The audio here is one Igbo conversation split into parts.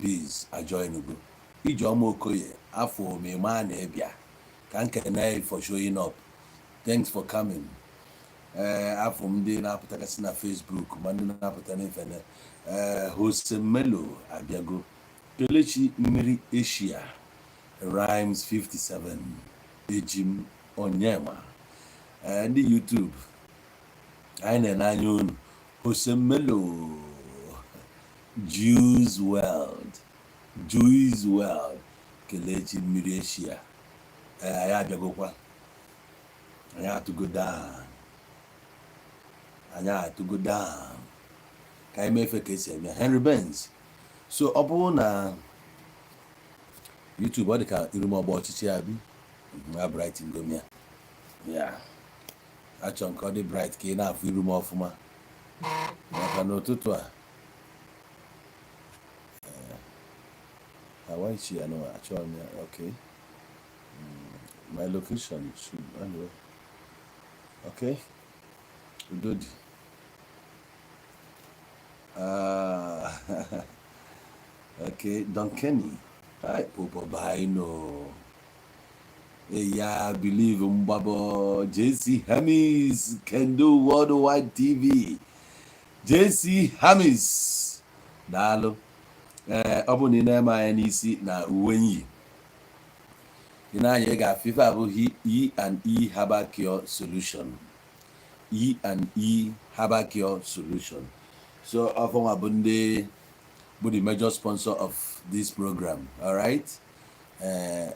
Biz ajoinugo. Ijeọma Okoye, afọ omeme a na-ebịa ka nkene for showing up. Thanks for coming. Ee, afọ m ndị na-apụtagasị na Facebook ma ndị na-apụta n'ifene. Ee, Jose Melo abịago. Kelechi Mmiri Asia, Rhymes 57, Ejim Onyema. Ee, ndị YouTube, anyị na-ene anya unu. Jose Melo, Jews World, Jews World, Kelechi Mmiri Asia. Ee, anyị abịagokwa, anyị atụgo down, anyị atụgo down ka anyị mefe ka esi eme. Henry Benz. So ọ bụrụ na YouTube, ọ dị ka irumọgba ọchịchị abi a bright ngomia ya achọ nke ọ dị bright ka ị na-afụ iru m ọfụma, maka n'ụtụtụ a Hawaii ya no achọrọ m ya. Okay, my location should, anyway, okay, udo dị. Ah, okay, Don Kenny. Hi, Popo Baino. Yeah, believe Mbabo. JC Hamis, Kendo Worldwide TV. JC Hamis. Daalụ. Ee, ọ bụ na ị na-eme anya n'isi na uwe nyi. Ị na-anya, ị ga-afụ ife abụghị E and E Herbal Cure Solution. E and E Herbal Cure Solution. So ọfọnwa bụ ndị bụ the major sponsor of this program. All right?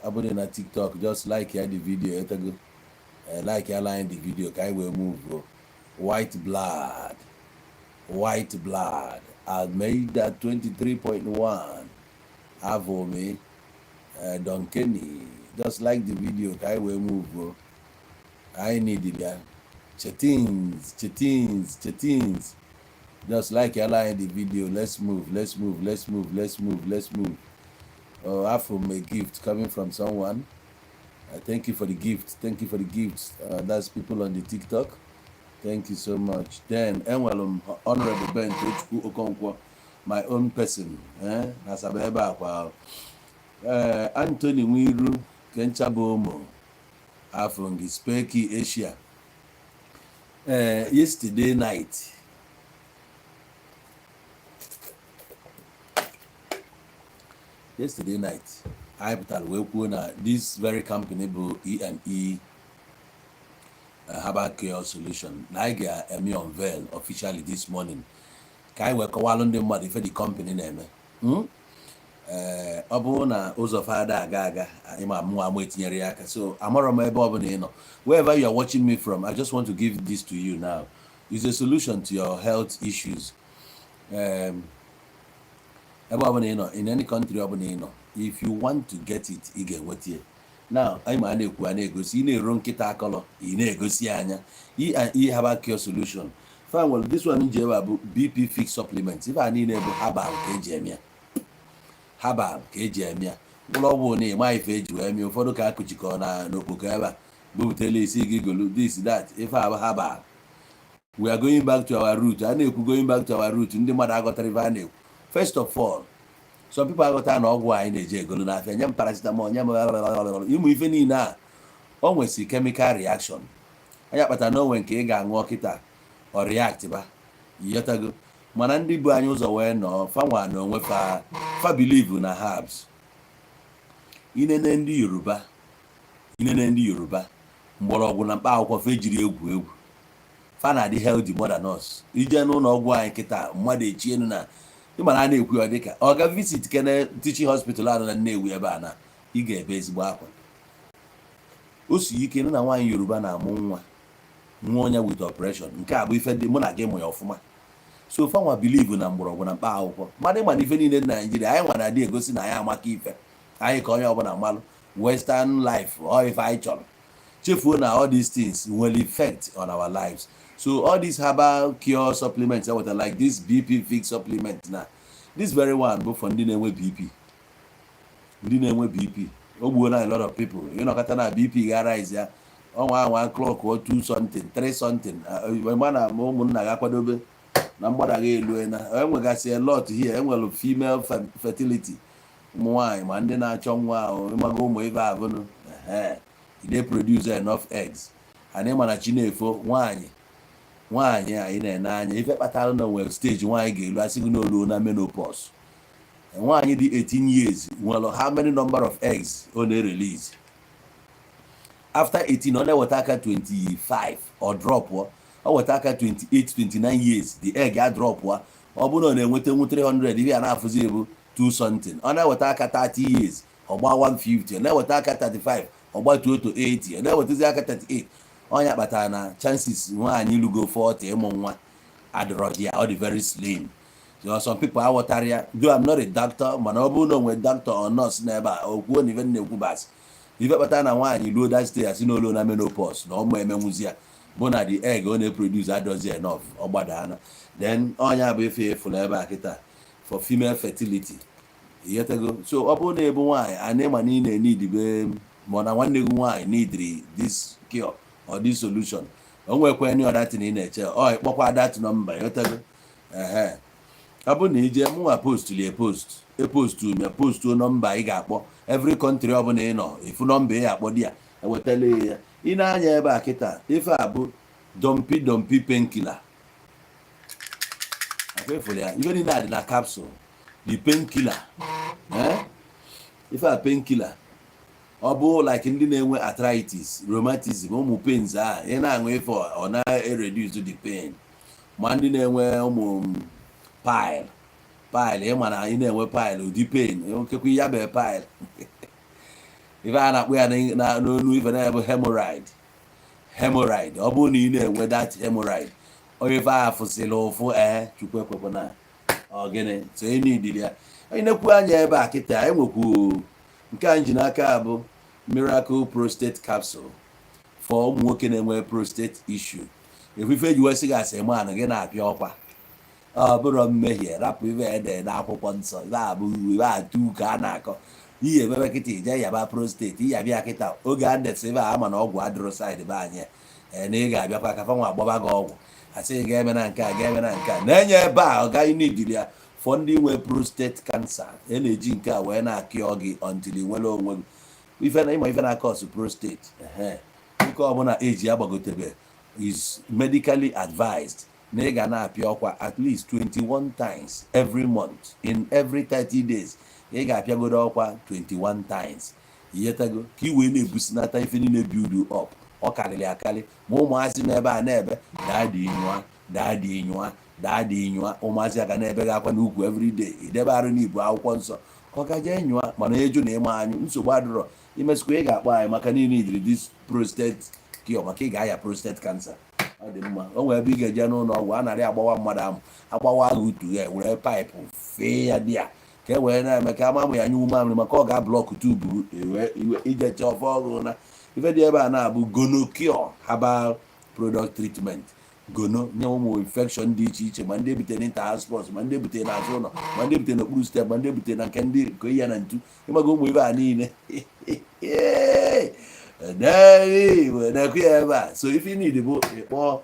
Ọ bụrụ na TikTok, just like ya the video etego. Like ya line the video ka anyị wee move. White blood. White blood. Almeida 23.1. Avome. Don Kenny. Just like the video ka anyị wee move. I need ya. Chetins, Chetins, Chetins. Just like ya line the video. Let's move, let's move, let's move, let's move, let's move. Oh, from a gift coming from someone. Thank you for the gift. Thank you for the gift. That's people on the TikTok. Thank you so much. Then, enwere Honorable Ben Tochukwu Okonkwo, my own person. Eh? Na Asaba ebe a kwa. Anthony Nwiru, Kenchabo Omo, Afrongi, Speki Asia. Yesterday night, yesterday night, anyị pụtara wee kwuo na this very company bụ E&E Herbal Cure Solution, na anyị ga-eme unveil officially this morning ka anyị wee kọwalụ ndị mmadụ ife the company na-eme. Ee, ọ bụrụ na ụzọ fada aga aga, anyị ma mụ amụ etinyere ya aka. So amarọ m ebe ọ bụla ị nọ, wherever you are watching me from, I just want to give this to you now. It's a solution to your health issues. Ebe ọbụla ị nọ, in any country ọbụla ị nọ, if you want to get it, ị ga-enweta ya now. Anyị ma a na-ekwu, a na-egosi, ị na-ero nkịta akọlọ, ị na-egosi ya anya. E&E Herbal Cure Solution fa nwere this one ji ebe a bụ BP Fix supplement. Ife a niile bụ herbal ka eji eme ya, herbal ka eji eme ya. Mkpụrụ ọgwụ na ịma ife eji wee mee, ụfọdụ ka akụchikọ na n'okpoko ebe a bupụtala isi gị golu this that. Ife a bụ herbal. We are going back to our root. A na-ekwu going back to our root, ndị mmadụ aghọtara ife a na-ekwu. First of all, some people aghọta na ọgwụ anyị na-eji egolu n'afịa, nye m paracetamol, nye m ịmụ ife niile a, o nwesị chemical reaction anya kpatara na onwe nke ị ga-aṅụ kịta, ọ react ba yọtago. Mana ndị bu anyị ụzọ wee nọọ fanwa na onwe fa, fa believe na herbs. Inene ndị Yoruba, inene ndị Yoruba, mgbọrọgwụ na mkpa akwụkwọ fa ejiri egwu egwu. Fa na-adị healthy more than us. Ije n'ụlọ ọgwụ anyị kịta, mmadụ echi elu na ịmara a na-ekwu ya dịka ọ ga visit kene teaching hospital anọ na Nnewi ebe a, na ị ga-ebe ezigbo akwa. O si ike nụ na nwaanyị Yoruba na-amụ nwa nwa onye with operation. Nke a bụ ife dị mụ na gị mụ ya ọfụma. So fanwa believe na mgbọrọgwụ na mkpa akwụkwọ. Mana ịma na ife niile dị na Naijiria, anyị nwa na-adị egosi na anyị amaka ife anyị ka onye ọbụla malụ western life ọ ife anyị chọrọ, chefuo na all these things nwere effect on our lives. So all these herbal cure supplements eweta, like this BP Fix supplement na this very one bụ for ndị na-enwe BP. Ndị na-enwe BP, o gbuola a lot of people. Ịnọkọta na BP ga rise ya ọnwa anwa clock o 2 something, 3 something, ma na ụmụnna ga-akwadobe. Na mgbada gị elu na enwegasị a lot here. Enwere female fertility, ụmụ nwaanyị ma ndị na-achọ nwa ahụ, ịmago ụmụ ife abụnụ, ehe, e dey produce enough eggs. And ịma na chinefo nwaanyị, nwaanyị anyị na-ene anya ife kpatara na nwere stage nwaanyị ga-elu, asị gị n'olu na menopause. Nwaanyị dị 18 years nwere how many number of eggs ọ na-erelease? After 18, ọ na-eweta aka 25, ọ drop. Ọ weta aka 28, 29 years, the egg ya drop. Ọ bụrụ na ọ na-enweta 300, ihe a na-afụzi ebu 2 something. Ọ na-eweta aka 30 years, ọ gba 150. Ọ na-eweta aka 35, ọ gbatuo to 80. Ọ na-ewetazi aka 38. Ọnya kpatara na chances nwaanyị lugo 40 ịmụ nwa adịrọ ya, ọ dị very slim. So some people aghọtara ya. Though I'm not a doctor, mana ọ bụrụ na o nwere doctor or nurse n'ebe a, o kwuo na ife na-ekwu basị ife kpatara na nwaanyị luo that stage, asị n'olu na menopause, na ọmụ emenwuzi ya bụ na the egg ọ na-eproduce adọzi enough, ọ gbadana. Then ọnya bụ ife efuru ebe a kịta for female fertility, ịghọtago? So ọ bụrụ na ebu nwaanyị a na ịma na ị na-enid be, ma ọ na nwanne gị nwaanyị needri this cure or this solution, o nwekwa any other thing ị na-eche, ọ ịkpọkwa that number, ịghọtago? Ehe, ọ bụrụ na ije mụnwa postuli epost, epostu m ya, postuo nọmba ị ga-akpọ every country ọbụla ị nọ, ifu nọmba ị ga-akpọ di ya, ewetala ya. Ị na-anya ebe a kịta, ife a bụ dompi dompi painkiller. Akwa ya, ife niile a dị na capsule, the painkiller. Eh, ife a painkiller, ọ bụ like ndị na-enwe arthritis, rheumatism, ụmụ pains a ị na-aṅụ ife, ọ na-ereduce the pain. Ma ndị na-enwe ụmụ pile pile, ịma na ị na-enwe pile, ụdị pain okekwe ya bụ pile, ife a na-akpọ ya n'onu ife na-ebu hemorrhoid. Hemorrhoid, ọ bụrụ na ị na-enwe that hemorrhoid, onye ife a fụsịrị ụfụ, ee, Chukwu ekwekwana ọ gịnị. So ị nidiri ya. Onye na-ekwu anya ebe a kịta, enwekwu nke a nji n'aka bụ Miracle Prostate Capsule for ụmụ nwoke na-enwe prostate issue. Efufe eji wesị gị asị manụ gị na-apịa ọkwa, ọ bụrụ mmehie, rapụ ife ede n'akwụkwọ nsọ. Ife a bụ ife atụ ka a na-akọ ihe emebe kịta, ije yaba prostate, iyabịa kịta oge a ndesị ife a ama na ọgwụ adịrọ side be anyị. Ee, na ị ga-abịakwa ka fa nwa agbaba gị ọgwụ, asị gị ga-eme na nke a, ga-eme na nke a na-enye ebe a. Ọ gaghị n'idiri ya for ndị nwe prostate cancer. A na-eji nke a wee na-akịọ gị until ị nwere onwe gị. Ife na ịma ife na-akọsụ prostate, ehe, nke ọbụla eji agbagotebe is medically advised na ị ga na-apịa ọkwa at least 21 times every month. In every 30 days, ị ga-apịagodo ọkwa 21 times, iyetago, ka ị wee na-ebusinata ife niile build up. Ọ karịrị akarị. Ma ụmụazị nọ ebe a na-ebe daadị nyụa, daadị nyụa, daadị nyụa, ụmụazị aga na-ebe gị akwa n'ukwu everyday, idebe arụ n'ibu akwụkwọ nsọ ka ọ gaje nyụa. Mana eju na ịma anyụ, nsogbu adịrọ. Imesịkwa, ị ga-akpọ anyị maka niile ijiri this prostate cure, maka ị ga-aya prostate cancer. Ọ dị mma. O nwere ebe ị ga-eje n'ụlọ ọgwụ, a narị agbawa mmadụ amụ, agbawa agha utu ya, were pipe fee ya dị ya ka e wee na-eme ka ama ya anyụ mamịrị, maka ọ ga-ablock tube ije chọọ ọfọ ọgụ. Na ife dị ebe a na-abụ Gonocure herbal product treatment, gono nye ụmụ infection dị iche iche, ma ndị ebutere inter sports, ma ndị ebutere n'azụ ụlọ, ma ndị ebutere n'okpuru step, ma ndị ebutere na nke ndị nke ya na ntu, ịmaga ụmụ ibe a niile na-ekwu ya ebe a. So ife need bụ ịkpọ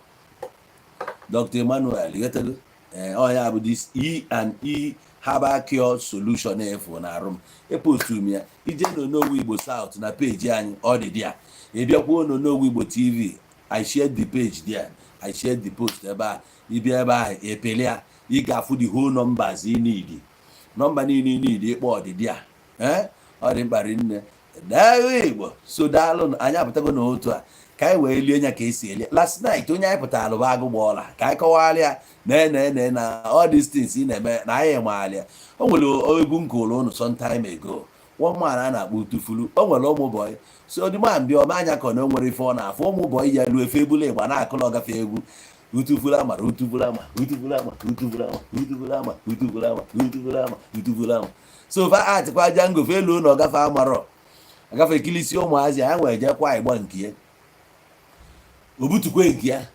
Dr. Emmanuel, ịghọtago? Ee, ọ ya bụ this E and E Herbal Cure Solution efu na arụ m. Eposturu m ya ije n'Onowu Igbo South na peji anyị, ọ dị dị ya. Ị bịakwuo n'Onowu Igbo TV, I shared the page there, I shared the post ebe a. Ịbịa ebe ahụ, epele ya, ị ga-afụ the whole numbers ị need, nọmba niile ị need ịkpọ ọdịdị a. Ee, ọ dị mkpa rinne. Daalụ Igbo. So daalụ. Anyị apụtago n'otu a ka anyị wee lie nya ka esi eli. Last night, onye anyị pụtara bụ agụ gbọọla ka anyị kọwara ya na na na all these things ị na-eme na anyị maara ya. O nwere egwu nkụrụ ụnụ some time ago, one man a na-akpọ Utufulu. O nwere ụmụ boy, so the man bịa ọma anya ka na o nwere ife ọ na-afụ. Ụmụ boy ya lu efe ebulu ịgba na-akụlọ ọgafe egwu Utufulu amara, Utufulu ama, Utufulu ama, Utufulu ama, Utufulu ama, Utufulu ama, Utufulu ama, Utufulu ama. So fa atịkwa jango fe elu na ọgafe amarọ agafe ekilisi ụmụazị ya nwee jekwa ịgba nke ya, obutukwe nke ya.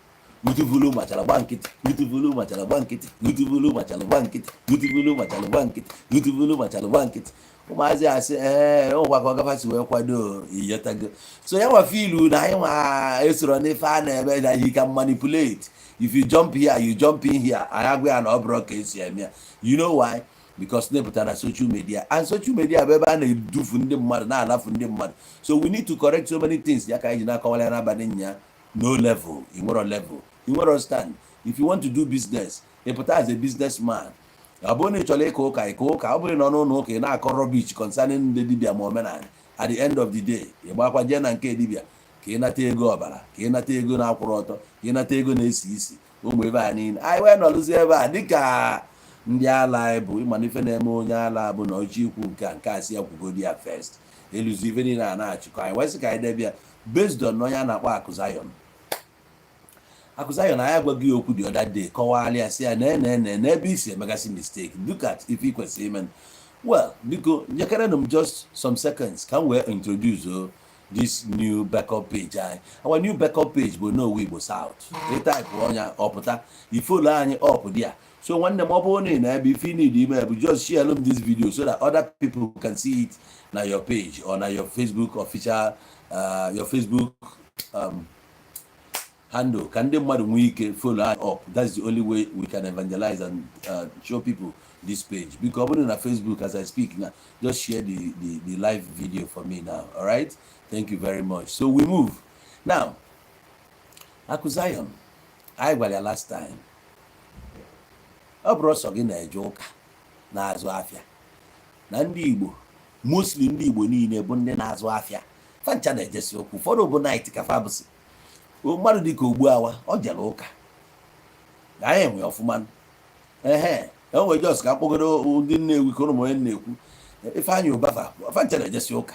Utuvulu machara gba nkịtị, utuvulu machara gba nkịtị, utuvulu machara gba nkịtị, utuvulu machara gba nkịtị, utuvulu machara gba nkịtị. Ụmụazị asị, ee, ụkwa ka ọgafa si wee kwado iyetago. So ya nwa filu na anyị nwa esoro n'ife a na-eme na he can manipulate. If you jump here, you jump in here. Anyị agwa ya na ọ bụrụ ka esi eme ya. You know why? Because na-epụtara na social media, and social media bụ ebe a na-edufu ndị mmadụ, na-alafu ndị mmadụ. So we need to correct so many things. Ya ka anyị ji na-akọwara ya n'abalị nya. No level, ị nwero level, ị nwero stand. If you want to do business, ị pụta as a businessman. Ọ bụrụ na ị chọrọ ịka ụka, ịka ụka. Ọ bụrụ na ọ n'ụlọ ụka, ị na-akọ rubbish concerning ndị dibịa ma omenala, at the end of the day, ị gbakwa jee na nke dibịa ka ị nata ego ọbara, ka ị nata ego na-akwụrụ ọtọ, ka ị nata ego na-esi isi. Ụmụ ebe a niile anyị wee nọrụzi ebe a dịka ndị ala anyị bụ. Ịma ife na-eme onye ala bụ na ọchị ikwu nke a, nke a si ya kwugodi ya first. Eluzi ife niile a na-achịkọ anyị wee sị ka anyị debe ya based on onye a na-akpọ Akụ Zion. Akụ Zion, anyị agwaghị ya okwu the other day, kọwalịa ya, sị ya na ene n'ebe isi emegasị mistake. Look at ife ị kwesịrị ime. Well, biko nyekerenụ m just some seconds ka m wee introduce o this new backup page anyị. Our new backup page bụ Onowu Igbo South. Ị type ọnya, ọpụta, i follow anyị up there. So nwanne m, ọ bụrụ na ị na ebe ife need ime bụ just share m this video so that other people can see it na your page or na your Facebook official, your Facebook handle, ka ndị mmadụ nwee ike follow anyị up. That's the only way we can evangelize and show people this page. Biko, ọ bụrụ na Facebook as I speak now, just share the live video for me now. All right, thank you very much. So we move now. Akụ Zion, anyị gwara ya last time, ọ bụrụ ọsọ gị na-eje ụka na-azụ afịa na ndị Igbo, mostly ndị Igbo niile bụ ndị na-azụ afịa, fancha na-ejesi okwu. Ụfọdụ bụ night ka fa bụsị mmadụ dịka Ogbuawa, ọ jere ụka anyị enwe ọfụma. Ehe, enwe jos ka akpọgoro ndị Nnewi ka ụnụ onye na-ekwu Ifeanyị Ụbafa, fancha na-ejesi ụka.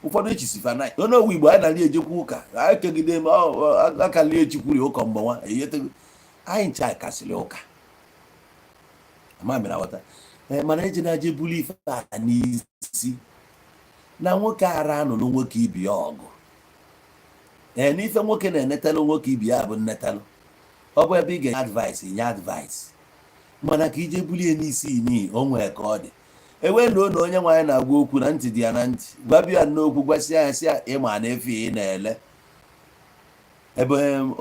Ụfọdụ echisi fa night. Onye owu Igbo anyị na-ali ejekwa ụka, anyị kegide akali echikwuri ụka mgbe nwa eyetego anyị ncha kasịrị ụka. Ama mere aghọta. Ee, mana eji na aje buli ife a n'isi na nwoke ara anụrụ nwoke ibi ya ọgụ. Ee, n'ife nwoke na-enetalụ nwoke ibi ya bụ nnetalụ. Ọ bụ ebe ị ga-enye advice, nye advice, mana ka ije bulie n'isi ni o nwee ka ọ dị ewe na na onye nwaanyị na-agwa okwu na ntị dị ya na ntị. Gwabịa n'okwu, gwasịa ya, sị ya ịma na efe ị na-ele ebe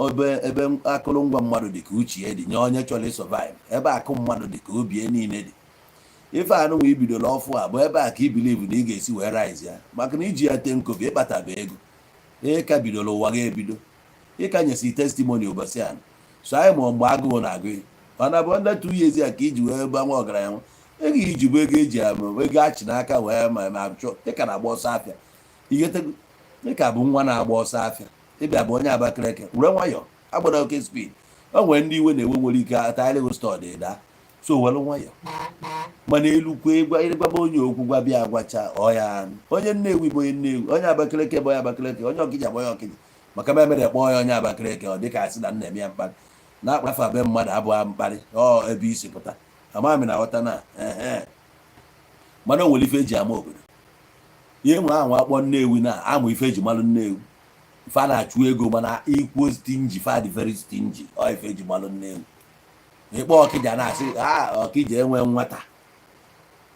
ebe ebe akụrụngwa mmadụ dị ka uche dị nye onye chọrọ ị survive, ebe akụ mmadụ dị ka obie niile dị. Ife anụnwa ibidola ọfụ a bụ ebe a ka i believe na ị ga-esi wee rise ya, maka na iji ya tee nkobi ịkpataba ego. Ịka bidola ụwa gị ebido ịka nyesi testimony ụbọchị a. So anyị mụrụ mgbe agụụ na-agụ, mana bụ under 2 years ya ka iji wee gbanwe ọgaranya nwa. Ego iji bụ ego eji ama ego achị n'aka wee ma chụọ. Ịka na-agba ọsọ afịa igetego, ịka bụ nwa na-agba ọsọ afịa. Ịbịa bụ onye Abakaliki, were nwayọọ, agbada oke speed. O nwere ndị iwe na-ewe, nwere ike atagharịghị store daa. So were nwayọọ, mana elukwe ịgwaba onye okwu, gwabịa agwacha ọ ya. Onye Nnewi bụ onye Nnewi, onye Abakaliki bụ onye Abakaliki, onye Ọkịja bụ onye Ọkịja. Maka m emere kpọọ ya onye Abakaliki, ọ dịka asị na nna eme ya mkparị na-akpafe be mmadụ abụghị mkparị. Ọ ebe isi pụta amami na aghọta na ehe. Mana o nwere ife eji ama obodo. Ihe nwe ahụ akpọ Nnewi na amụ ife eji malụ Nnewi, fa na-achụ ego, mana ikwuo stingy, fa dị very stingy. Ọ ife eji malụ Nnewi. Ịkpọ Ọkịja na-asị a Ọkịja enwe nwata.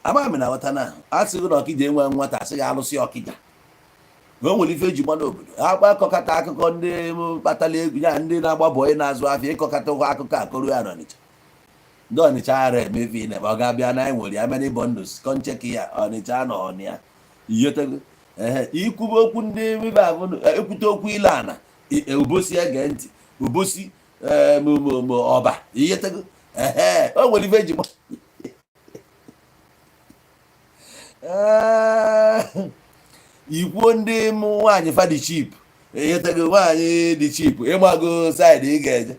Amami na aghọta na asịghị na Ọkịja enwe nwata, asịghị alụsị Ọkịja. O nwere ife eji malụ obodo. Akpa akọkata akụkọ ndị kpatara ego ya, ndị na-agba bọyị, na-azụ afịa, ịkọkata ụgwọ akụkọ akọrọ ya n'Ọnịcha. Ndị Ọnịcha ara eme ife na ọ ga-abịa na anyị nwere ya many bundles kọncheki ya. Ọnịcha nọ ọnụ ya iyotego. Ehe, ikwube okwu ndị ebe ahụ, ekwute okwu ile ana Obosi, ege ntị Obosi ọba iyetego. Ehe, o nwere ife eji ikwuo ndị nwaanyị fa dị cheap, iyetego, nwaanyị dị cheap, ịgbago side ị ga-eje.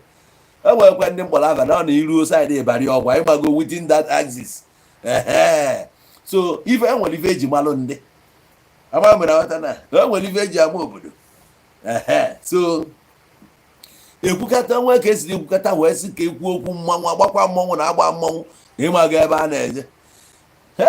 O nwekwa ndị mkpọrọ aba na ọ na-iruo side ịbarị ọgwa, ịgbago within that axis. Ehe, so ife enwere ife eji malụ ndị ama mere aghọta na o nwere ife eji ama obodo. Ehe, so ekwukata nwe ka esiri ekwukata wee sị ka ekwu okwu mmanwụ, agbakwa mmọnwụ na agba mmọnwụ, ịmaga ebe a na-eje. He,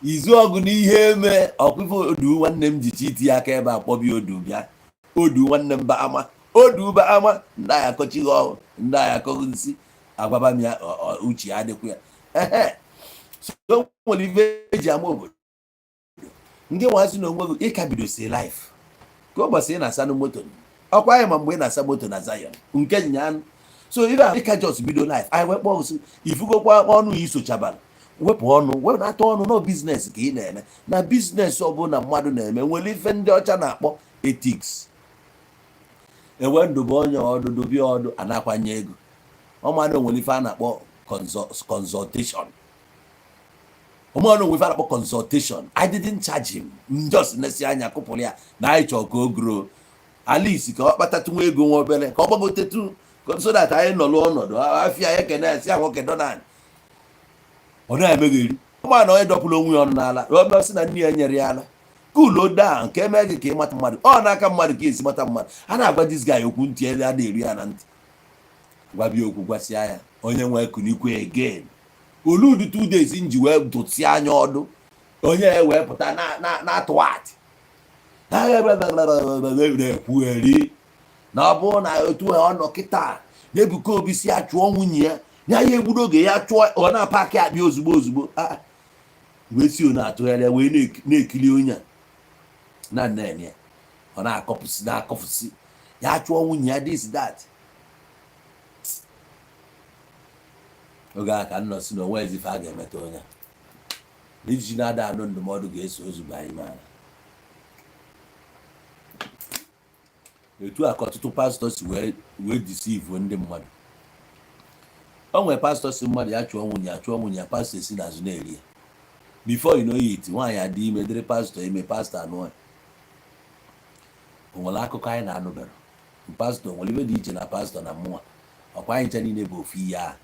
izu ọgụ n'ihe eme ọkpụkpụ odu nwanne m ji chi itinye aka ebe a kpọbi odu bịa odu nwanne m ba ama. Oduba ama ndị agha akọchighị ọhụ, ndị agha akọghị nsị. Agwaba m ya, uche ya adịkwa ya. Ehe, so nwere ife eji ama obodo. Ndị nwazi na onwe gị, ịka bidosi life ka ụbọchị ị na-asanụ moto ọkwa anyị, ma mgbe ị na-asa moto na Zion nke nyanụ. So ife a ịka just bido life anyị wee kpọọ sị ifugokwa ọnụ ya, isochabara wepụ ọnụ, wepụnata ọnụ. No business ka ị na-eme. Na business ọbụla mmadụ na-eme nwere ife ndị ọcha na-akpọ ethics. Ewe ndụbụ onye ọdụdụ bịa ọdụ anakwanye ego ọmanụ, nwere ife a na-akpọ consultation. Ọmanụ nwere ife a na-akpọ consultation. I didn't charge him. M just nesi anya kụpụrụ ya na anyị chọrọ ka o grow at least, ka ọ kpatatụ nwa ego nwa obere, ka ọ gbagotetu, so that anyị nọlụ ọnọdụ afịa ya ekene ya, si ya nwoke dọnan ọ na-emegheri ụmụ na onye dọpụrụ onwe ya ọnụ n'ala, ọ sị na nne ya nyere ya ala. Cool down ka eme gị ka ị mata mmadụ. Ọ n'aka mmadụ ka esi mata mmadụ. A na-agwa this guy okwu, ntị elu a na-eru ya na ntị. Gwabịa okwu, gwasịa ya, onye nwee kunikwe again. Oludu 2 days nji wee dụsịa anya ọdụ, onye ya wee pụta na atụ na-ekwugheri na ọ bụrụ na otu ọ nọ kịta na Ebuka Obi si ya chụọ nwunye ya, ya ya egburu oge ya chụọ. Ọ na-apaki akpị ozugbo ozugbo. Ah, wee si ọ na-atụgharị wee na-ekiri onye a na nne ya, ọ na-akọpụsị na-akọfụsị ya chụọ nwunye ya, this, that. Oge a ka nnọ si na onwe ezife a ga-emeta onye a iji na-ada anụ ndụmọdụ ga-eso ozugbo. Anyị maara etu a ka ọtụtụ pastọ si wee deceive ndị mmadụ. O nwere pastọ si mmadụ ya chụọ nwunye ya, chụọ nwunye ya. Pastọ esi n'azụ na-eri ya. Before you know it, nwaanyị adị ime, dịrị pastọ ime, pastọ anụọ ya. O nwere akụkọ anyị na-anụbere. Pastọ nwere ibe dị iche na pastọ na mmụọ ọkwa. Anyị ncha niile bụ ofu ihe a.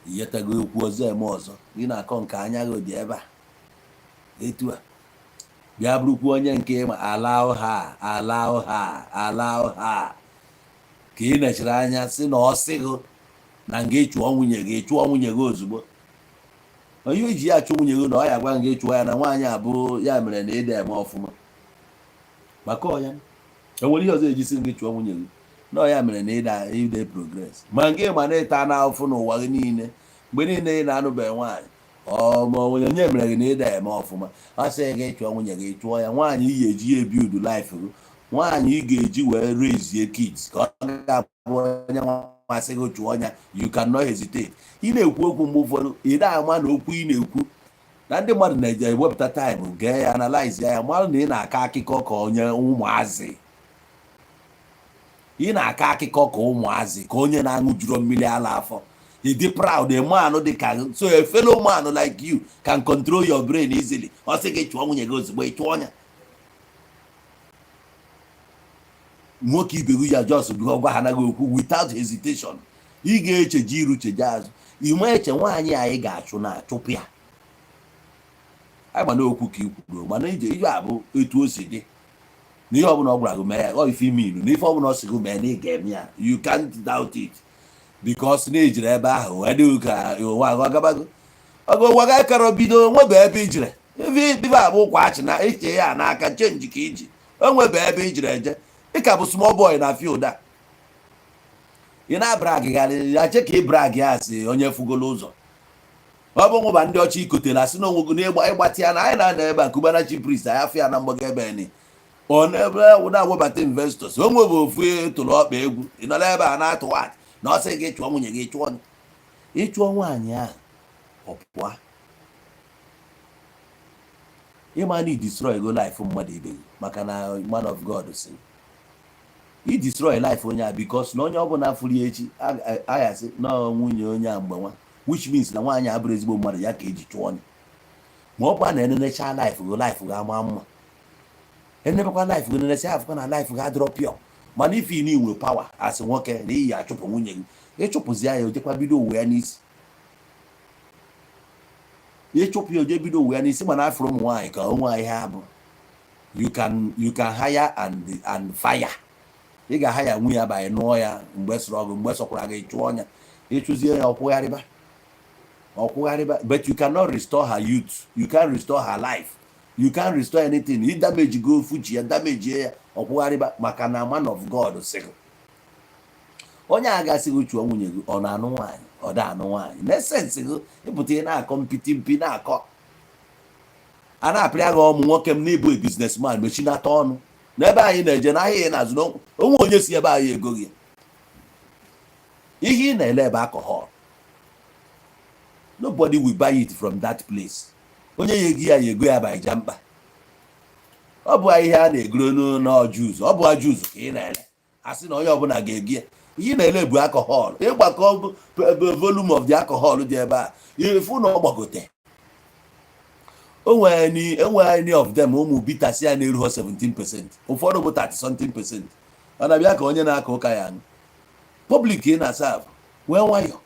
Iyetago okwu ọzọ eme ọzọ, ị na-akọ nke anya gị dị ebe a. Etu a bịa bụrụkwa onye nke ịma allow ha, allow ha, allow ha, ka ị nechiri anya sị na ọ sị gị na nga ịchụọ nwunye gị, chụọ nwunye gị ozugbo. Onye o ji ya achụ nwunye gị na ọ ya gwa nga ịchụọ ya na nwaanyị abụ ya mere na ịda eme ọfụma maka ọ ya enwere ihe ọzọ ejisi gị chụọ nwunye gị na ọ ya mere na ịda progress, ma nke ma na ịta na afụfụ n'ụwa gị niile. Mgbe niile ị na-anụbeghị nwaanyị, ọ ma onye onye mere gị na ịda eme ọfụma, ọ sị gị chụọ nwunye gị, chụọ ya. Nwaanyị ị ga-eji ya ebi udu life gị, nwaanyị ị ga-eji wee raisie kids, ka ọ ga-abụ onye nmasị gị chụọ ya. You cannot hesitate. Ị na-ekwu okwu mgbe ụfọdụ, ị na-ama na okwu ị na-ekwu na ndị mmadụ na-eje ewepụta time gee ya, analyze ya, mara na ị na-akọ akụkọ ka onye ụmụazị. Ị na-akọ akụkọ ka ụmụazị, ka onye na-aṅụ juru mmiri ala afọ. Ị dị proud, a man dị ka so, a fellow man like you can control your brain easily. Ọ sị gị chụọ nwunye gị ozugbo, ị chụọ ya. Nwoke ibe gị ya just gwa ha anaghị okwu without hesitation. Ị ga-echeje iru, cheje azụ, ị ma eche nwaanyị anyị ga-achụ na achụpụ ya. Anyị mana okwu ka i kwuru, mana ije ije abụ etu o si dị na ihe ọbụla ọ gwara gị mee ya, ọ ife ime ilu na ife ọbụla ọ sị gị mee na ị ga-eme ya. You can't doubt it because na ijiri ebe ahụ wee dịghị ka ụwa ọ gabago ọgụ ụwa ga kara bido nwebe ebe ijire ife ife abụ kwa achị na eche ya n'aka change ka iji o nwebe ebe ijire eje. Ị ka bụ small boy na field a ị na-abragịgharị ya, che ka ị brag ya asị onye fugolo ụzọ. Ọ bụ nwụba ndị ọcha ikotere asị na onwe gị n'ịgba ịgbatị ya na anyị na-anọ ebe a. Cubana Chief Priest, anyị afọ ya na mgbago ebe ni ọ na-ebe na-awebata investors. O nwebe ofu tụrụ ọkpa egwu. Ị nọ n'ebe a na-atụ atị na ọ sị gị chụọ nwunye gị, chụọ ịchụọ nwaanyị ahụ, ọ pụọ. Ịma na destroy go life mmadụ ibe gị, maka na man of God si i destroy life onye a, because na onye ọbụla fụrụ ya echi aghasị na nwunye onye a mgbe nwa, which means na nwaanyị abụrụ ezigbo mmadụ ya ka eji chụọ onye. Ma ọ bụ na enenecha life gị, life gị ama mma. Enebekwa life gị, nenecha afụkwa na life gị adịrọ pure. Mana ife ị nwere power asị nwoke na iyi achụpụ nwunye gị, ịchụpụzi ya, ojekwa bido ụwa ya n'isi. Ịchụpụ ya, oje bido ụwa ya n'isi. Mana afụrụ ụmụ nwaanyị ka onwe anyị ha bụ you can hire and fire. Ị ga-aha ya nwunye abanye nụọ ya mgbe sọrọ gị, mgbe sọkwara gị chụọ ya. Ịchụzie ya, ọkwụgharịba ọkwụgharịba, but you cannot restore her youth, you can't restore her life. You can't restore anything. Ị damage go fuchi ya, damage ya, ọkwụgharịba. Maka na man of God sịrị onye a gasị gị chụọ nwunye gị, ọ na-anụ nwaanyị, ọ da anụ nwaanyị. Nonsense gị ịpụta, ị na-akọ mpiti mpi, na-akọ a na-apịrị agha ọmụ. Nwoke m, n'ịbụ businessman, mechinata ọnụ n'ebe anyị na-eje n'ahịa ị na-azụ onwe onye si ebe anyị ego gị. Ihe ị na-ele ebe alcohol, nobody will buy it from that place. Onye ya ego ya, ya ego ya bụ mkpa. Ọ bụ ihe a na-egoro n'ọ juice, ọ bụ juice ka ị na-ele. A sị na onye ọbụla ga-ego ya. Ihe ị na-ele bụ alcohol. Ịgbakọ volume of the alcohol dị ebe a, ịfụ na ọ gbagote. Enwere any of them, ụmụ bitters ya na-erughọ 17%, ụfọdụ bụ 30 something percent. Ọ na-abịa ka onye na-aka ụka ya aṅụ. Public ị na-asa nwee nwayọ.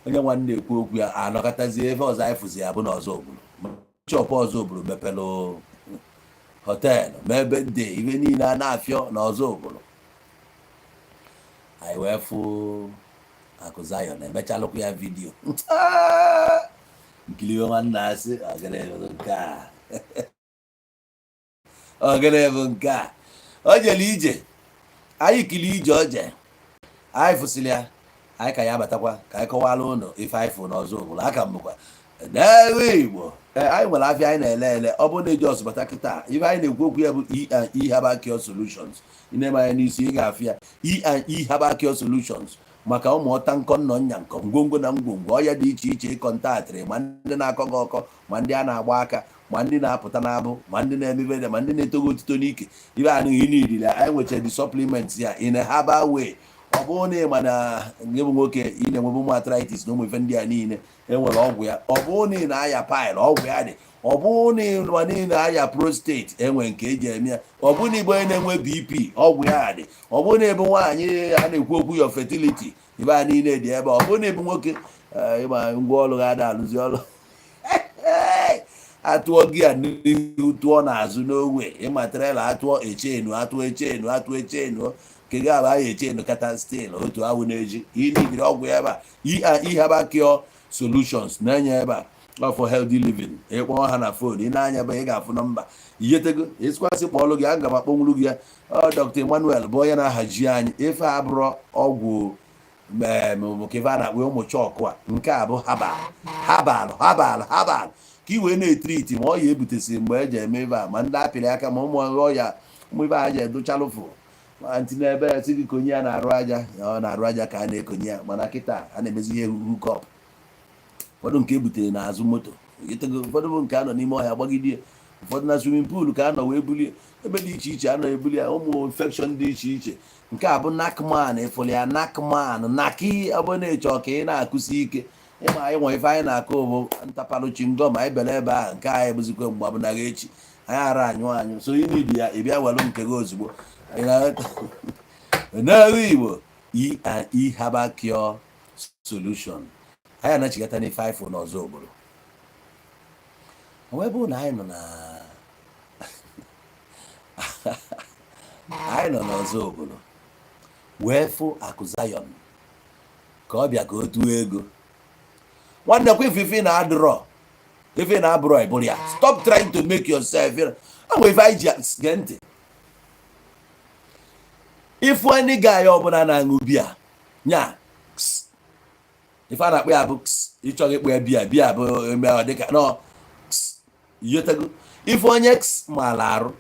Onye nwanne ekwu okwu ya anọkọtazie ebe ọzọ, anyị fụzi ya bụ na ọzọ obodo chọpụ, ọzọ obodo mepelụ hotel ma ebe ndị ibe niile a na-afịọ na ọzọ obodo. Anyị wee fụ Akụ Zion, emechalụkwa ya video nkiri. Nwanne, asị ọgịnị bụ nke a? Ọgịnị bụ nke a? O jere ije, anyị kiri ije o je, anyị fụsịrị ya. Anyị ka ya abatakwa ka anyị kọwara ụnụ ife anyị fụ n'ọzọ obodo. Aka m bụkwa n'ebe Igbo. Ee, anyị nwere afịa anyị na-ele ele. Ọ bụrụ na eji ọsụbata kịta, ife anyị na-ekwu okwu ya bụ E&E Herbal Cure Solutions. Ị na-eme anya n'isi, ị ga-afụ ya, E&E Herbal Cure Solutions, maka ụmụ ọta nkọ nnọ nya nkọ, ngwongwo na ngwongwo ọya dị iche iche, ịkọntaktịrị ma ndị na-akọ gị ọkọ, ma ndị a na-agba aka, ma ndị na-apụta n'abụ, ma ndị na-emebe, ma ndị na-etogo otito n'ike ibe anụghị niile. Anyị nwechara the supplements ya in a herbal way. Ọ bụrụ na ị ma na gị bụ nwoke, ị na-enwebe ụmụ arthritis na ụmụ ife ndị a niile, enwere ọgwụ ya. Ọ bụrụ na ị na-aya pile, ọgwụ ya dị. Ọ bụrụ na ị ma na ị na-aya prostate, enwe nke eji eme ya. Ọ bụrụ na ịbụ onye na-enwe BP, ọgwụ ya dị. Ọ bụrụ na ịbụ nwaanyị, a na-ekwu okwu your fertility, ibe a niile dị ebe. Ọ bụrụ na ịbụ nwoke, ịma ngwa ọrụ ga ada alụzi ọrụ, atụọ gị a n'ihu, tụọ n'azụ n'ogwe, ịma trailer atụọ echenu, atụọ echenu, atụọ echenu nke gị abụ aya echenu kata still otu awụ na-eji inidiri ọgwụ ya ebe a. E Herbal Cure Solutions na-enye ebe a for healthy living. Ịkpọọ ha na phone, ị na-anya ebe ị ga-afụ nọmba ihetego esikwasị kpọọlụ gị, aga m akpọnwuru gị ya. Ọ Dr. Emmanuel bụ onye na-ahazi anyị. Ife abụrọ ọgwụ ka ife a na-akpọ ụmụ chọkụ a. Nke a bụ herbal, herbal, herbal, herbal, ka ị wee na-etriti ma ọ ya ebutesi mgbe eji eme ife a, ma ndị apịrị aka, ma ụmụ ọya, ụmụ ife a ji edochalụfụ, ma ntị n'ebe ya sị gị konye ya na-arụ aja. Ọ na-arụ aja ka a na-ekonye ya, mana kịta a na-emezi ihe hookup. Ụfọdụ nke ebutere n'azụ moto, ụfọdụ bụ nke a nọ n'ime ọhịa gbagide, ụfọdụ na swimming pool ka a nọ wee bulie, ebe dị iche iche a nọ ebuli ya, ụmụ infection dị iche iche. Nke a bụ nakman, ịfụrụ ya, nakman naki. Ọ bụ na-echọ ka ị na-akụsi ike, ịma anyị nwe ife anyị na-akụ bụ ntapalụ chingom. Anyị bere ebe ahụ, nke anyị bụzikwa mgbe abụnaghị echi anyị ara anyụ anyụ. So ị need ya, ị bịa welụ nke gị ozugbo n'elu Igbo. E&E Herbal Cure Solution. Anyị anachigata n'ife anyị fụ n'ọzọ obodo. O wee bụrụ na anyị nọ n'ọzọ obodo wee fụ Akụ Zion ka ọ bịa ka o tuo ego. Nwanne, kwa ife na-adịrọ, ife na-abụrọ ịbụrụ ya. Stop trying to make yourself ọ nwere ife anyị ji gee ntị. Ifu any guy ọbụla na-aṅụ biya nya, ife a na-akpọ ya bụ ịchọghị ịkpọ ya biya, biya bụ eme ọ dịka nọ yotego. Ife onye maala arụ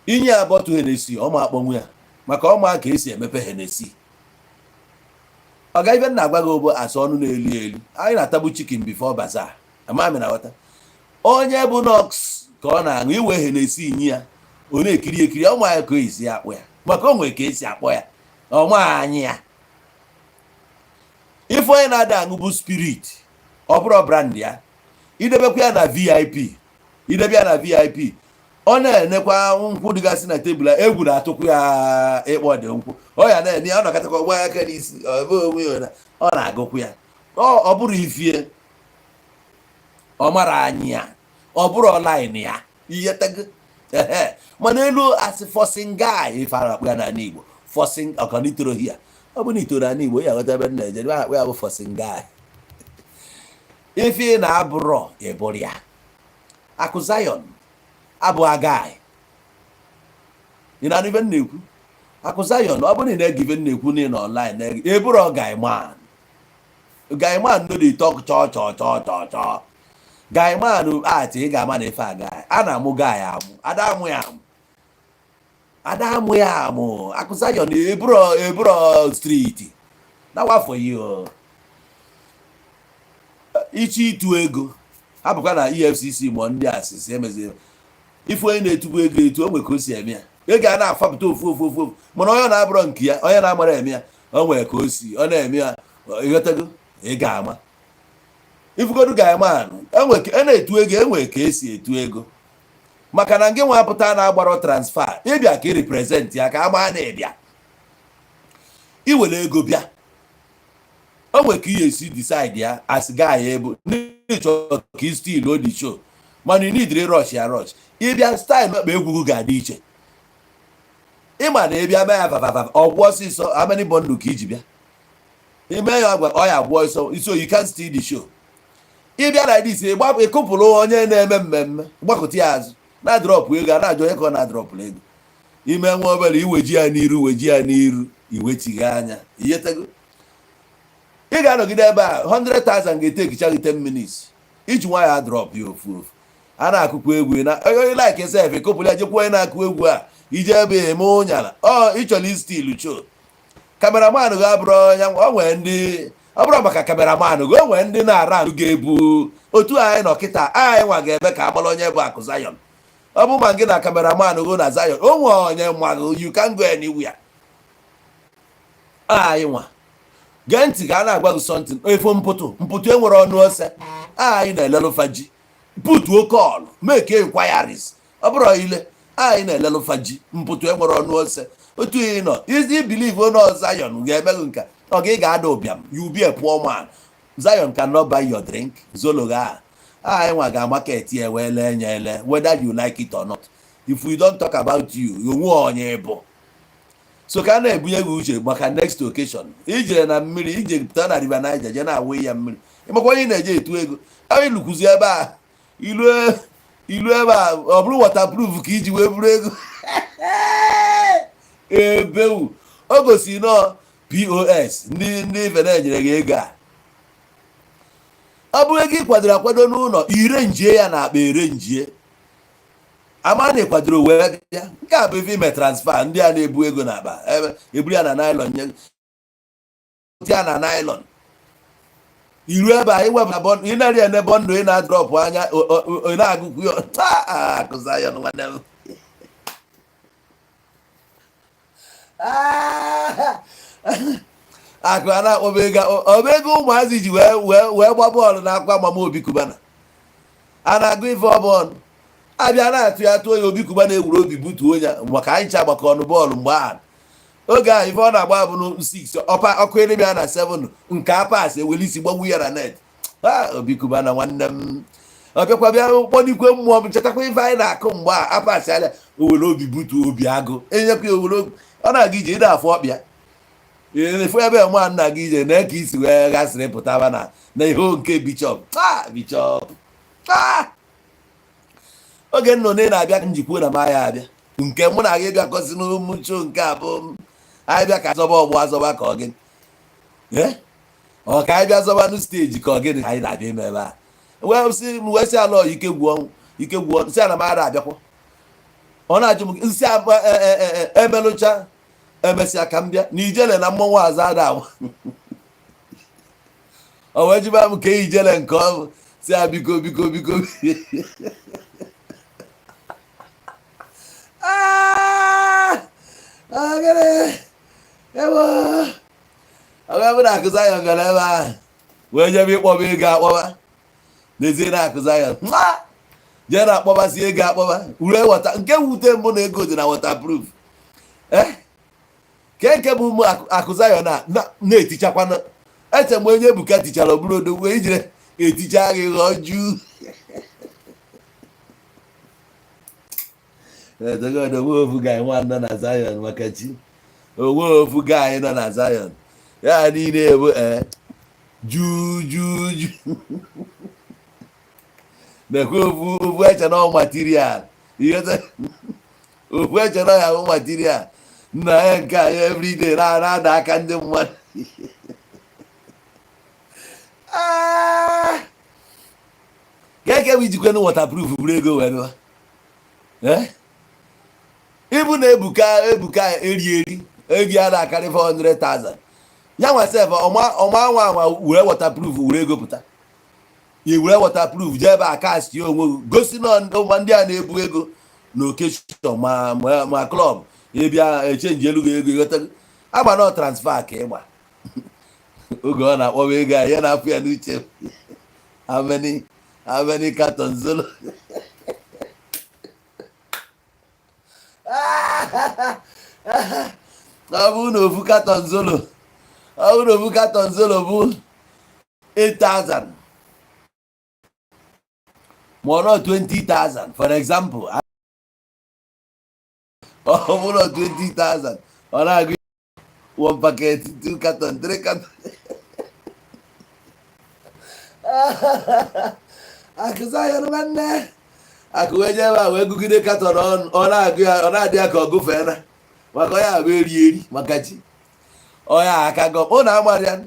inye ya bottle Hennessy, ọ ma akpọnwụ ya, maka ọ ma ka esi emepe Hennessy. Ọ ga ife na-agwa gị bụ asa ọnụ na-elu elu. Anyị na-atagbu chicken before bazaar. Amami na ghọta onye bụ nox ka ọ na-aṅụ iwe Hennessy nye ya, ọ na-ekiri ekiri. Ọ ma ya ka esi akpọ ya, maka o nwere ka esi akpọ ya, ọ ma anyị ya. Ife onye na-ada aṅụ bụ spirit, ọ bụrụ brand ya, idebekwa ya na VIP, idebe ya na VIP, ọ na-enekwa nkwụ dịgasị na tebụl. Egwu na-atụkwu ya ịkpọ dị nkwụ, ọ ya na-ene ya, ọ nọkọtakwa gba aka n'isi, ọ bụ onwe ya, ọ na-agụkwu ya. Ọ bụrụ ifie ọ mara anyị ya, ọ bụrụ line ya ihe tego. Ehe, mana elu asị forcing guy, ife a na-akpọ ya n'ala Igbo forcing ọkanitoro ya. Ọ bụ na itoro n'ala Igbo, ya ghọta ebe m na-eje. Ebe a na-akpọ ya bụ forcing guy. Ife ị na-abụrọ ịbụrụ ya. Akụ Zion abụ guy. Ị na-anụ ife m na-ekwu? Akụ Zion, ọ bụrụ na ị na-ege ife m na-ekwu na ị nọ online na-ege, ị bụrụ guy man. Guy man no dey talk cho cho cho cho cho. Guy man at ị ga-ama na ife a guy a na-amụ, guy amụ, ada amụ ya amụ, ada amụ ya amụ. Akụ Zion, eburo eburo street na wafọ yi o ichi ịtụ ego hapụkwa na EFCC ma ndị asịsị emezi ife. Onye na-etugbu ego etu o nwere ka o si eme ya, ego a na-afapụta ofu ofu ofu ofu, mana onye na-abụrọ nke ya, onye na-amara eme ya, o nwere ka o si ọ na-eme ya. Ịghọtago? Ị ga-ama ifugodu ga-ama a na-etu ego, enwere ka esi etu ego, maka na ngị nwa apụta na-agbarọ transfer ịbịa ka ị represent ya, ka ama na ịbịa iwere ego bịa. O nwere ka ihe esi decide ya as guy ebu n'ịchọ ka i steal o the show, mana ị need rush ya rush ịbịa. Style ọkpa egwu gị ga-adị iche. Ịma na ịbịa mee ya vavava, ọgwụ ọsịsọ. How many bundle ka iji bịa ime ya? Gwa ọ ya gwụọ ọsọ, so you can steal the show. Ịbịa like this, ịkụpụrụ onye na-eme mmemme, gbakọta ya azụ na drop ego, a na-ajụ onye ka ọ na-adropụrụ ego. Ime nwa obere iweji ya n'iru, weji ya n'iru, iwetigha anya iyetego. Ị ga-anọgide ebe a, 100,000 ga-etekicha gị 10 minutes iji nwa ya drop ya ofu ofu. A na-akụkwa egwu na onye like sef, ịkụpụrụ ya, jekwa onye na-akụ egwu a ije ebe eme ụnyala ọ ịchọrọ isteal show. Cameraman gị abụrụ onye o nwere ndị ọ bụrụ maka cameraman gị, o nwere ndị na-ara ga-ebu otu anyị nọ kịta. Anyị nwa ga-eme ka agbara onye bụ Akụ Zion. Ọ bụ ma gị na cameraman gị na Zion, o nwere onye nwa gị, you can go anywhere. Anyị nwa gee ntị ka a na-agwa gị something. Efo mpụtụ mpụtụ enwere ọnụ ose. Anyị na-elelụfa ji putuo call, make inquiries. Ọ bụrụ ile anyị na-elelụfa ji mpụtụ enwere ọnụ ose. Otu ị nọ isi believe na Zion ga-eme gị nka ọ ga ị ga-ada ụbịam. You be a poor man. Zion cannot buy your drink zolo ga. Anyị nwa ga-market ya wee lee nya ele, whether you like it or not. If we don't talk about you, onwe onye bụ so ka a na-ebunye gị uche maka next occasion. Ijere na mmiri, ije pụta na River Niger, jee na-awụ ya mmiri. Ịmakwa onye na-eje etu ego anyị lukwuzi ebe a, ilu ilu ebe a, ọ bụrụ waterproof ka iji wee buru ego ebewu. O gosi nọ POS ndị ife na-enyere gị ego a. Ọ bụrụ ego ị kwadoro akwado n'ụlọ, ire njie ya na akpa, ere njie ama na ịkwadoro wee bịa. Nke a bụ ife ime transfer. Ndị a na-ebu ego n'akpa ebe eburu ya na nylon, nye ya na nylon, iru ebe a iwepụta ị na-eri ene bundle, ị na-adropụ anya, ị na-agụkwu ya. Akụ Zion nwanne m. Akụ a na-akpọba ego, ọba ego ụmụazị ji wee gba bọọlụ na-akwa amama Obi Cubana a na-agụ ife ọbọọlụ abịa na-atụ ya tụọ ya. Obi Cubana ewuru obi butuo ya maka anyị ncha gbakọ ọnụ bọọlụ mgbe ahụ. Oge ahụ ife ọ na-agba bụ 6 ọpa ọkụ ebe ya na 7 nke a pass eweli isi gbagbu ya na net. Ha Obi Cubana nwanne m, ọ bịakwa bịa kpọnikwe mmụọ m. Chetakwa ife anyị na-akụ mgbe a apasị anya, o were obi butuo obi agụ enyekwa ya owere obi. Ọ na-aga ije, ị na-afụ ọkpịa efu ebe nwa nna gị ije na ka isi wee gasịrị pụtaba na ihe nke bishop. Bishop, oge nnụnụ ị na-abịa njikwa na m ya abịa nke mụ na gị bịakọsi n'umuchu nke a bụ anyị bịa ka azọba ọgbọ azọba ka ọ gịnị? Ọ ka anyị bịa zọbanụ stage ka ọ gịnị anyị na-abịa ime ebe a? Wee sị m, wee sị ala ike gwụ ọnwụ, ike gwụ ọnwụ, sị ana m ara abịakwa. Ọ na-ajụ m nsị emelụcha emesịa ka m bịa na ijele na mmọnwụ aza ada agba. O wee jụba m ka ijele nke ọ bụ, si ya biko biko biko. Gịnị? Ewo, ọ bụ na Akụ Zion gara ebe ahụ wee jebe ịkpọba ego akpọba. N'ezie na Akụ Zion jee na akpọbasi ego akpọba ure wata nke wute mbụ na ego dị na waterproof. Ke nke bụ ụmụ Akụ Zion a na-etichakwana eche m onye Ebuka tichara ọ bụrụ odogwu ijire eticha gị ghọọ juu. Onwe ofu guy nwa nọ na Zion maka chi onwe ofu guy nọ na Zion ya niile bụ juu juu juu. Nekwe ofu ofu eche na material, ofu eche na ya bụ material nna ya nke a ya everyday na-ada aka ndị mmadụ. Ah! Ka eke bụ ijikwe waterproof buru ego wee bịa. Eh? Ịbụ na Ebuka, Ebuka eri eri ego ya na-akarị 400,000 ya nwa sef, ọma ọma anwa anwa were waterproof were ego pụta, i were waterproof jee ebe a cast ya onwe gị, gosi na ndị a na-ebu ego na occasion ma club ịbịa echange elu gị ego, ịghọtago? Agba na transfer ka ịgba oge ọ na-akpọba ego a, ya na-apụ ya n'uche, how many cartons zolo. Ọ bụrụ na ofu carton zolo, ọ bụrụ na ofu carton zolo bụ 8000 ma ọ nọ 20,000, for example, ọ bụrụ 20,000, ọ na-agụ one packet, two carton, three carton. Akụza ya nwanne akụ wee jee ebe a wee gụgide carton, ọ na-agụ ya, ọ na-adị ya ka ọ gụfee na maka onye abụ eri eri maka chi onye a aka gọ ụnụ amara ya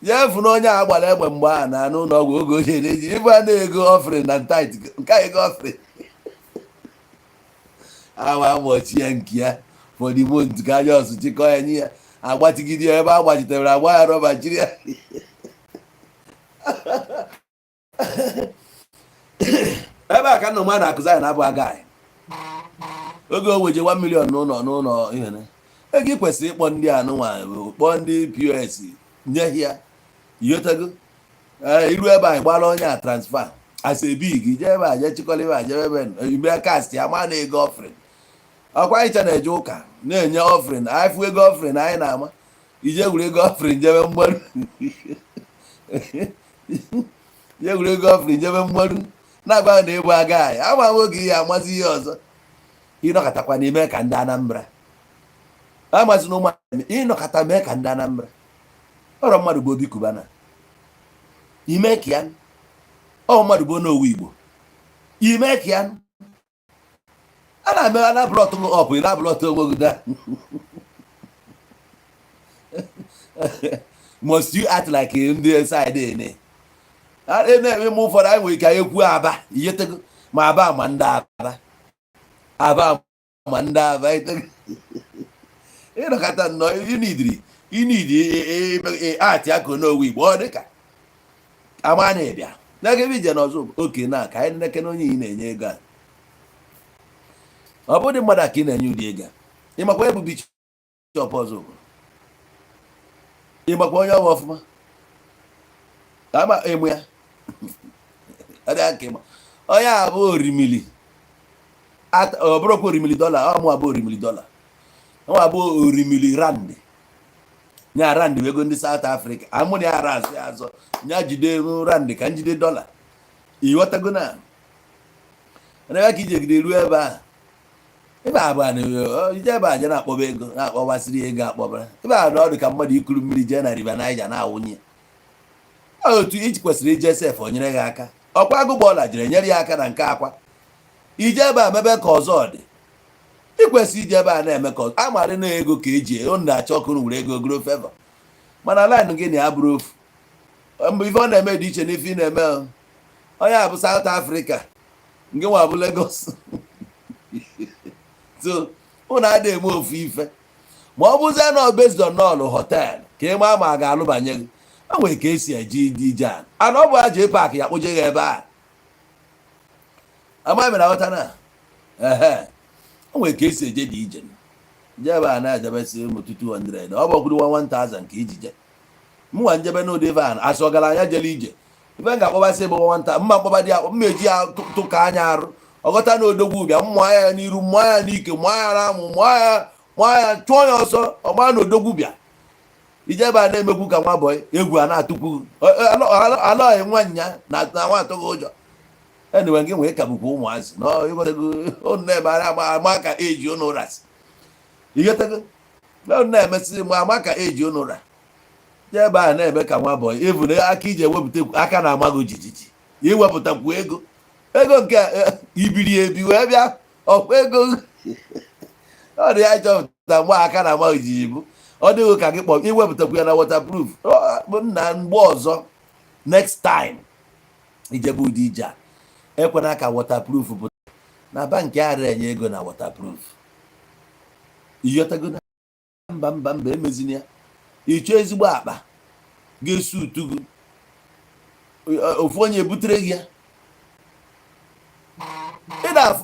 ya efu na onye a gbara egbe mgbe a na n'ụlọ ọgwụ oge ochie na-eji ibu a na-ego offering na tithe nke a, ego offering awa amọchi ya nke ya for the month ka anya ọsụ chịkọ ya nye ya, agbatigide ya ebe a gbachitere, agba ya rọba jiri ya. Ebe a ka nna mmadụ akụzi anyị na-abụ aga anyị oge o weje 1 million n'ụlọ ihe na ego ị kwesịrị ịkpọ ndị anụnwa, kpọọ ndị POS nye ya, ighọtago? Ee, iru ebe anyị gbara onye a transfer as a big jee ebe a, jee chịkọrọ ebe a, jee ebe ime cast ya ma na ego offering. Ọkwa anyị cha na-eje ụka na-enye offering, anyị fụ ego offering anyị na-ama ije gwuru ego offering jebe mgbaru, je gwuru ego offering jebe mgbaru, na-agwa na ebu aga anyị ama m oge ihe amazi ihe ọzọ. Ịnọkọtakwa n'ime ka ndị Anambra amazi na ụmụ ịnọkọta mee ka ndị Anambra ọrọ mmadụ bụ Obi Cubana ime ka ya ọ mmadụ bụ onowu Igbo ime ka ya a na-eme a na-ablọtụ gị ọpụ, ị na-ablọtụ onwe gị da. Must you act like ndị side ene a na-eme? Ime ụfọdụ anyị nwere ike anyị ekwu Aba ihetego ma Aba ma ndị Aba, Aba ma ndị Aba itego. Ịnọkọta nnọọ ịnidiri ịnidi atị aka onowu Igbo, ọ dịka ama na-ebịa n'ego ebe ije n'ọzọ oke na ka anyị neke na onye ị na-enye ego a, ọ bụdị mmadụ a ka ị na-enye ụdị ego a. Ịmakwa ebu bishop ọzọ bụ ịmakwa onye ọwa ọfụma ama ịmụ ya, ọ dị aka ịma onye a bụ orimili. Ọ bụrụkwa orimili dọla, ọ mụ abụ orimili dọla, ọ abụ orimili rand, nya rand bụ ego ndị South Africa. Amụ na ya ara azụ ya azọ nya jide rand ka njide dọla, ịghọtago? Na ebe ka ijegide ruo ebe a, ebe a bụ a na- ije ebe a je na-akpọba ego, na-akpọbasịrị ego akpọbara ebe a na ọ dị ka mmadụ ikuru mmiri jee na River Niger na-awụnye. Ọ otu iji kwesịrị ije sef o nyere gị aka. Ọkwa agụgbọla jere nyere ya aka na nke akwa ije ebe a mebe ka ọzọ dị. Ị kwesịrị ije ebe a na-eme ka ọzọ amarị na ego ka eji unu na-achọ ọkụ were ego goro favour, mana line gị na ya bụrụ ofu mgbe ife ọ na-eme dị iche n'ife ị na-eme o. Onye a bụ South Africa, nke nwa bụ Lagos, so unu adịghị eme ofu ife. Ma ọ bụzie na based on nọọlụ hotel ka ị maa ma a ga-alụbanye gị, o nwere ka esi eje ije ije a ana ọ bụ aja park ya kpoje gị ebe a amaghị m na aghọta na ehe o nwere ka esi eje dị ije je ebe a na-ejebesi ụmụ 200, ọ bụ ọkwụrụ 1000 ka iji je. Mụnwa njebe n'ụdị ebe a asị ọgaranya jere ije, ife m ga-akpọbasị bụ nwata mma mkpọba dị ya, mma eji ya tụka anya arụ ọghọta na odogwu bịa mmụọ ya n'iru, mmụọ ya n'ike, mmụọ ya n'amụ, mmụọ ya, mmụọ ya, chụọ ya ọsọ ọma na odogwu bịa ije ebe a na-emekwu ka nwa bọyị egwu a na-atụkwu alọghị nwa nya na nwa atụghị ụjọ. Anyway, gị nwee ka bụkwa ụmụazị na ịghọtago, unu na-eme ama ama ka eji unu rasị, ịghọtago? Unu na-emesị ma ama ka eji unu ra jee ebe a na-eme ka nwa bọyị even aka iji ewepụta aka na-ama gị jijiji iwepụtakwu ego. Ego nke ibiri ebi wee bịa ọkwa ego ọ dị ya chọpụta mgbe aka na ama ojiji bụ ọ dịghị ka gị kpọ iwepụtakwu ya na waterproof. Ọ na mgbe ọzọ, next time ijebe ụdị ije a, ekwena ka waterproof pụta na bankị ara enye ego na waterproof. Ịghọtago? Na mba, mba, mba, emezina ya. Ịchọ ezigbo akpa ga-esu utu gị, ofu onye ebutere gị ya. Ị na-afụ,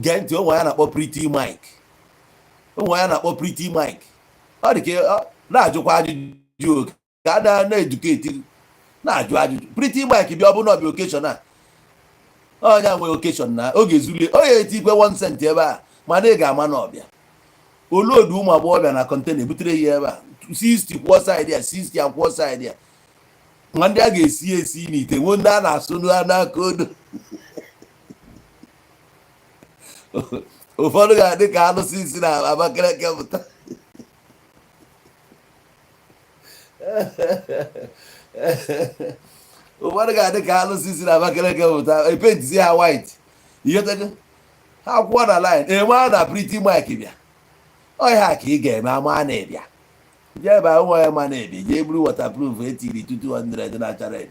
gee ntị, onwe ya na-akpọ Pretty Mike, onwe ya na-akpọ Pretty Mike. Ọ dị ka na-ajụkwa ajụjụ ka a na-educate gị, na-ajụ ajụjụ. Pretty Mike bịa, ọ bụ na ọ bịa occasion a, onye nwe occasion na oge zulie, onye etikwe 1 cent ebe a, mana ị ga-ama na ọbịa olodu ụmụ agbọghọbịa na container ebutere ya ebe a, 60 kwụọ side ya, 60 akwụọ side ya, ma ndị a ga-esi esi n'ite, nwee ndị a na-asụ n'aka odo. Ụfọdụ ga-adị ka alụsị isi na Abakaliki pụta. Ụfọdụ ga-adị ka alụsị isi na Abakaliki pụta, epaintizi ha white. Ịghọtago? Ha kwụọ na line enwe na Pretty Mike bịa ọhịa ka ị ga-eme ama na ịbịa jee ebe ahụ ya ma na-ebi jee buru waterproof etiri 200 na-acha red.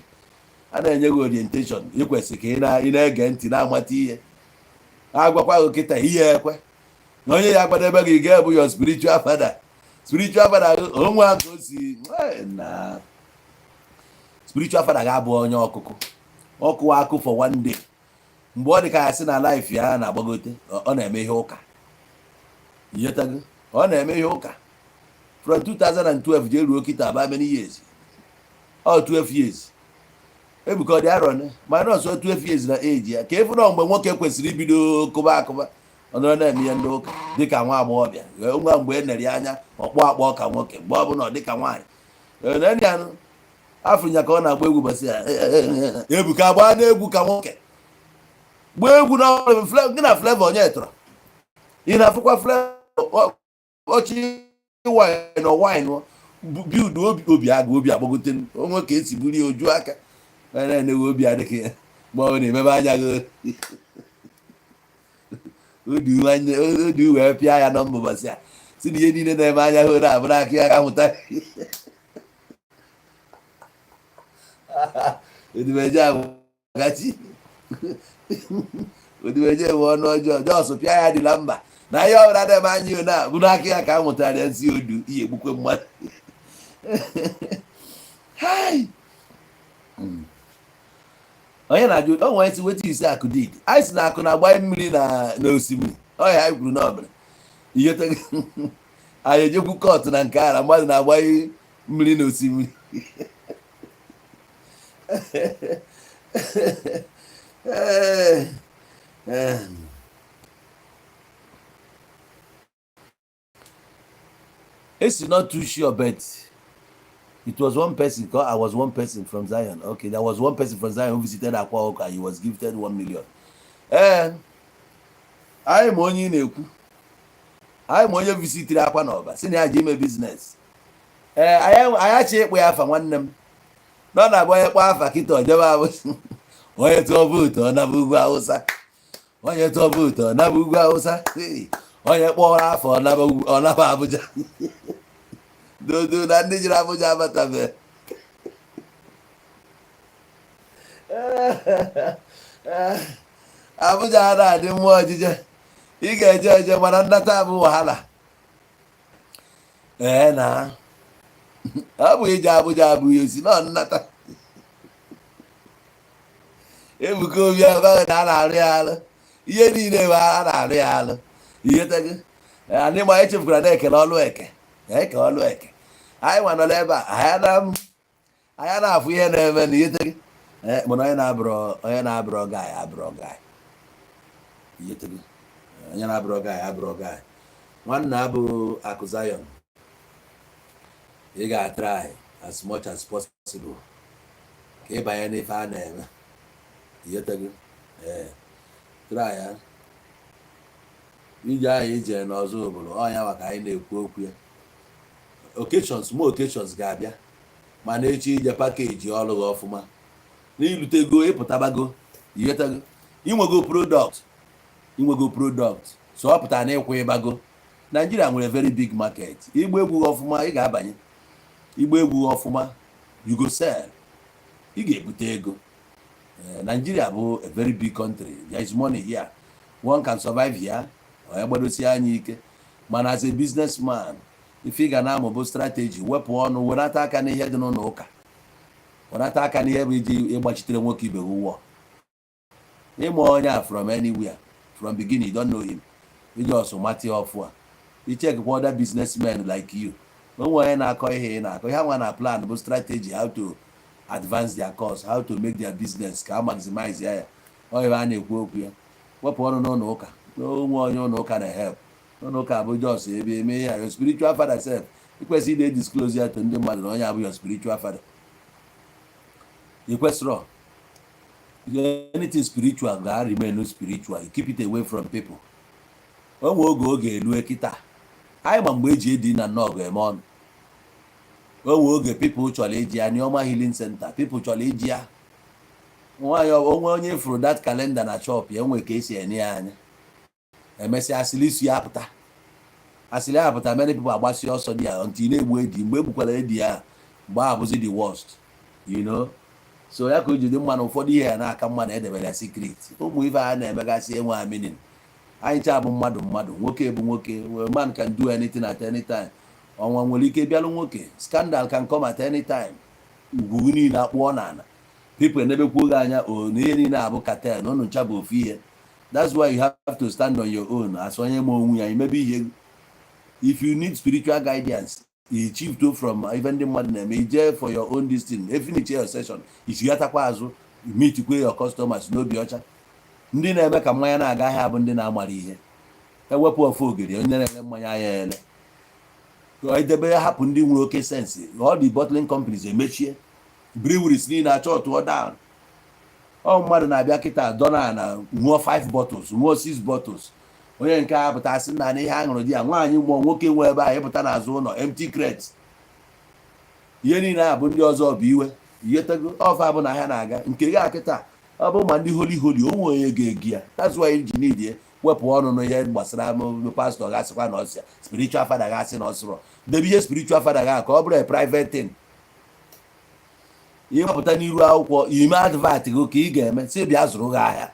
A na-enye gị orientation, ị kwesịrị ka ị na-ege ntị, na-amata ihe agwakwa gị kịta. Ihe ekwe na onye ya akwadebe gị ga-ebu your spiritual father. Spiritual father onwe ka o si na spiritual father ga-abụ onye ọkụkụ ọkụ akụ for one day. Mgbe ọ dị ka ya sị na life ya na-agbagote, ọ na-eme ihe ụka. Ịghọtago? Ọ na-eme ihe ụka from 2012 jee ruo kịta, about many years, ọ 12 years. Ebuka, ọ dị arọ ne minus 12 years na age ya ka efu na mgbe nwoke kwesịrị ibido kụba akụba, ọ nọrọ na-eme ihe ndị ụka dịka nwa agbọghọbịa nwa. Mgbe e nere ya anya, ọkpọ akpọ ka nwoke, mgbe ọ bụla ọ dịka nwaanyị nene afọ ya ka ọ na-agba egwu bọsị ya. Ebuka gbaa n'egwu ka nwoke, gbaa egwu na gị na Flavour onye tọrọ ị na-afụkwa Flavour ọchị wine wine build obi obi agụ obi agbagote onwe ka esi buru ya oju aka na-enewe obi adịghị ya. Mgbe ọ na-emebe anya gị odi wee pịa ya nọmba ụbọchị a si na ihe niile na-eme anya hụ na-abụrụ aka ya ka mụta odibeje agachi odibeje bụ ọnụ ọjọọ jos pịa ya dịla mba na ihe ọbụla na-eme anya na bụ n'aka ya ka a mụtara ya nsi odu ihe egbukwe mmadụ. Hai! Onye na-ajụ o nwere isi weta isi akụ did anyị si na akụ na-agbanye mmiri na n'osimiri ọhịa anyị kwuru na ọbụla ihe anyị ejekwu court na nke ara mmadụ na-agbanye mmiri n'osimiri. It's not too sure, but it was one person. I was one person from Zion. Okay, there was one person from Zion who visited Akwa Oka. He was gifted 1 million. Ee, anyị ma onye ị na-ekwu. Anyị ma onye visitiri Akwa n'Ọba si na ya ji ime business. Ee, anyị achọ ịkpụ ya afa. Nwanne m nọ na-abụ onye kpọọ afa kịta ojebe abụ onye tụọ vootu ọ naba ugwu Awụsa, onye tụọ vootu ọ naba ugwu Awụsa. Hey, onye kpọrọ afọ ọ naba Abuja. Dodo na ndị jiri Abuja abatabe. Abuja a na-adị mmụọ ọjije ị ga-eje eje, mana nnata bụ wahala. Ee, na ọ bụ ije Abuja abụghị esi nọ nnata. Ebuka Obi agbaghị na a na-arụ ya alụ ihe niile bụ a na-arụ ya alụ ihe tego anyị ma echefukwara na ekele ọlụ eke eke ọlụ eke. Anyị nwa nọ n'ebe a, anyị na-afụ ihe na-eme na ihe tego. Mana onye na-abụrọ guy abụrọ guy. Ihe tego onye na-abụrọ guy abụrọ guy. Nwanne abụ akụ Zion, ị ga-atry as much as possible ka ị banye n'ife a na-eme. Ihe tego, ee, try ya. Ije ahụ ije n'ọzọ obodo ọnya maka anyị na-ekwu okwu ya. Occasions more occasions ga-abịa, mana echi ije package ọlụ gị ọfụma n'ilutego ịpụtabago. Ịghọtago? Inwego product, inwego product, so ọ pụtara na ịkwụ ịbago. Nigeria nwere very big market. Igba egwu ọfụma, ị ga-abanye. Igba egwu ọfụma, you go sell, ị ga-ebute ego. Nigeria bụ a very big country. There is money here, one can survive here. Onye gbadosie anya ike. Mana as a businessman, ife ị ga na-amụ bụ strategy. Wepụ ọnụ, wenata aka n'ihe dị n'ụlọ ụka, wenata aka n'ihe bụ iji ịgbachitere nwoke ibe gị ụgwọ. Ịmụ onye a from anywhere, from beginning you don't know him, iji ọsụ mata ya ọfụ a. Ichekwa other businessmen like you, onwe onye na-akọ ihe ị na-akọ, ihe nwa na plan bụ strategy, how to advance their cause, how to make their business ka a maximize ya. Ọ ebe a na-ekwu okwu ya, wepụ ọnụ n'ụlọ ụka. N'onwe onye ụlọ ụka na-help, ụlọ ụka bụ just ebe eme ya. Your spiritual father sef, ikwesị ị na-disclose ya to ndị mmadụ na onye abụ your spiritual father. Ikwesịrọ anything spiritual ga remain spiritual. You keep it away from people. O nwe oge oge elue kịta anyị ma mgbe eji edi na nnọọ eme ọnụ. O nwe oge people chọrọ iji ya Neoma Healing Center, people chọrọ iji ya nwayọ. Onwe onye fụrụ that calendar na shop ya, enwe ka esi enye ya anya. Emesịa, asịrị isi ya apụta, asịrị ya apụta. Many people agbasi ọsọ dị ya until na-egbu edi. Mgbe egbukwara edi ya, mgbe a bụzi the worst. So ya ka o ji dị mma na ụfọdụ ihe ya n'aka mma na edebere ya secret. Ụmụ ife a na-emegasị enwe meaning. Anyị cha bụ mmadụ, mmadụ nwoke bụ nwoke. Man can do anything at any time. Ọnwa nwere ike bịalụ nwoke. Scandal can come at any time. Ugwu niile akpụọ n'ala, people enebekwu gị anya o na ihe niile abụ cartel. Unu ncha bụ ofu ihe. That's why you have to stand on your own as onye ma onwe ya. Imebe ihe, if you need spiritual guidance, you shift to from ife ndị mmadụ na-eme, ije for your own this thing. Efinish your session, ichigatakwa azụ, meetikwe your customers n'obi ọcha. Ndị na-eme ka mmanya na-aga ahịa bụ ndị na-amara ihe. Ewepụ ofu ogiri, onye na-ere mmanya ya ele edebe ya, hapụ ndị nwere oke sense. All the bottling companies emechie, breweries niile achọ tụọ down. Ọ mmadụ na-abịa kịta dọna na ṅụọ 5 bottles, ṅụọ 6 bottles. Onye nke a pụta sị na ihe a ṅụrụ di ya, nwaanyị mụọ nwoke nwe ebe ahụ, ịpụta n'azụ ụlọ, empty crate. Ihe niile a bụ ndị ọzọ bụ iwe ihetego ọfa bụ na ahịa na-aga nke gị akịta. Ọ bụ ma ndị holy holy onwe onye ga-egi ya. That's why ji need ya. Wepụ ọnụ n'ihe gbasara pastọ gasịkwa na ọsịa, spiritual father gasị na ọsịrọ. Debe ihe spiritual father ga ka ọ bụrụ a private thing. Ịwepụta n'iru akwụkwọ, ime advert gị ka ị ga-eme si bịa zụrụ gị ahịa.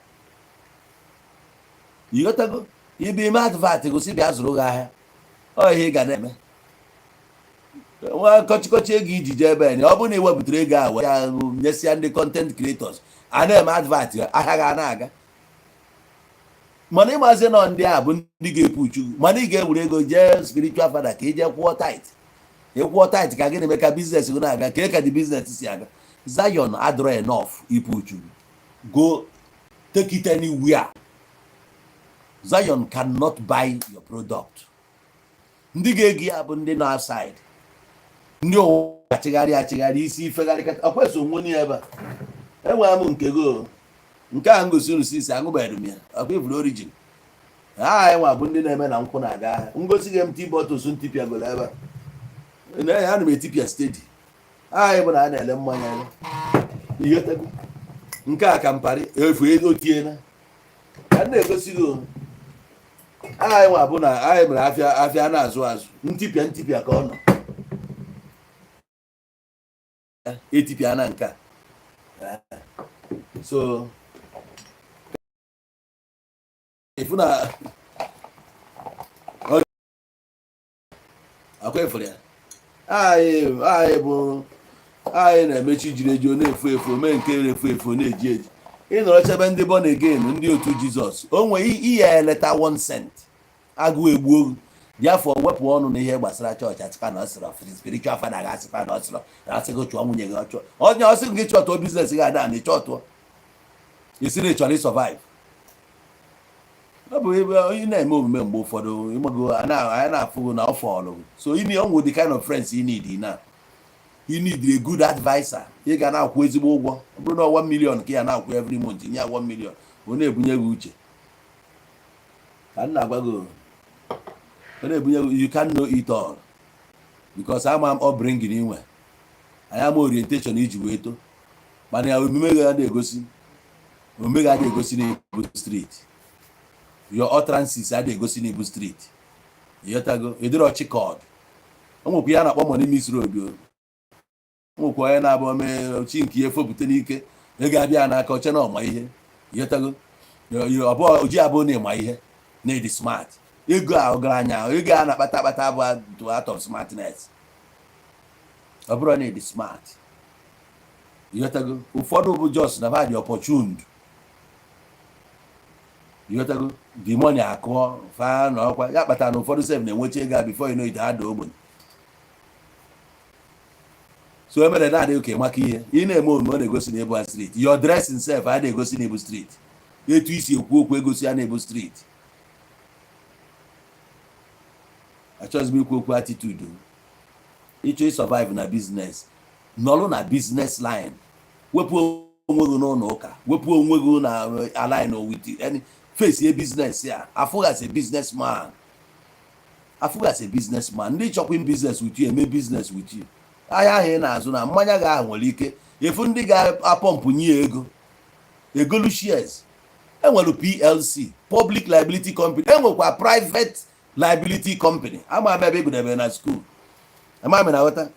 Ịghọtago? Ibe ime advert gị si bịa zụrụ gị ahịa, ọ ihe ị ga na-eme. Nwa kọchịkọchị ego iji jee ebe ọ bụrụ na ị wepụtara ego a wee ya nyesịa ndị content creators a na-eme advert, ahịa ga na-aga. Mana ịmazi nọ ndị a bụ ndị ga-epuchu. Mana ị ga-ewere ego jee spiritual father ka ị jee kwụọ tithe. Ịkwụọ tithe ka gị na-eme ka business gị na-aga, ka dị business si aga. Zion adịrọ enough ipuchu. Go take it anywhere. Zion cannot buy your product. Ndị ga-egi ya bụ ndị nọ outside, ndị ụwa achịgharị achịgharị isi ifegharị kata ọkwa so onwe ebe a. Enwere m nke go nke a ngosi unu sisi aṅụbeghị m ya. Ọkwa ifuru origin ha enwe bụ ndị na-eme na nkwụ na-aga ahịa. Ngosi gị empty bottles ntipịagolo ebe a na ana m etipịa steady. Anyị bụ na a na-ele mmanya ele ihe tego nke a ka mparị efu ego tiena ka m na-egosi gị o. Anyị nwa bụ na anyị mere afịa, afịa na-azụ azụ, ntipịa ntipịa ka ọ nọ etipịa na nke a. So ifu na akwa efere ya, anyị bụ anyị na-emechi jiri eji ọ na-efu efu mee nke na-efu efu na-eji eji. Ịnọrọ chebe ndị born again, ndị otu Jizọs, o nwee ihe eleta 1 cent agụụ egbuo ogu dị afọ. Wepụ ọnụ n'ihe gbasara chọọchị. Achịkwa na ọsịrọ spiritual father ga-asịkwa na ọsịrọ na asị gị chụọ nwunye gị, ọchụọ onye ọsị gị chọtụọ business gị ada na ịchọtụọ isi na ị chọrọ ịsurvive. Ọ bụ ebe onye na-eme omume mgbe ụfọdụ ịmago anyị na-afụ na ọ fọlụ. So you need onwe the kind of friends you need na you need a good adviser. Ị ga na-akwụ ezigbo ụgwọ. Ọ bụrụ na 1 million ka ya na-akwụ every month, nye ya 1 million, ọ na-ebunye gị uche ka m na-agwa gị. Ọ na-ebunye gị. You can know it all because ama m upbringing inwe anyị, ama orientation iji wee too. Mana ya omume gị ya na-egosi Omume gị adịghị egosi n'ibu street. Your utterances adịghị egosi n'ibu street. Ịghọtago? Ịdịrọ chịkọd. O nwekwa ihe a na-akpọ money miss road. O nwekwa onye na-abụ ome chi nke ihe fopụta n'ike, ego abịa n'aka, oche na ọma ihe. Ịghọtago? Ọ bụ oji abụ na ịma ihe na ịdị smart. Ego a, ọgaranya, ego a na-akpata akpata bụ out of smartness. Ọ bụrụ na ịdị smart. Ịghọtago? Ụfọdụ bụ just na ha dị opportuned. Ịghọtago? The money akụọ fa na ọkwa ya kpatara na ụfọdụ sef na-enwecha ego a, before you know it, ha da ogbenye. So emere na-adịghị ka ịmaka ihe ị na-eme. Omume ọ na-egosi na ịbụ street. Your dressing sef a na-egosi na ịbụ street. Etu isi ekwu okwu egosi ya na ịbụ street. Achọghịzi m ikwu okwu attitude. Ịchọ ịsurvive na business, nọrọ na business line. Wepụ onwe gị n'ụlọ ụka, wepụ onwe gị na align with any face a business ya. Afụghị as a businessman, afụghị as a businessman. Ndị chọkwa business with you, eme business with you. Ahịa ahụ ị na-azụ na mmanya gị ahụ nwere ike efu ndị ga-apọmpụ nye ego, egolu shares. Enwere PLC, public liability company, enwekwa private liability company. Ama m ebe egudebere na school. Ama m na ghọta.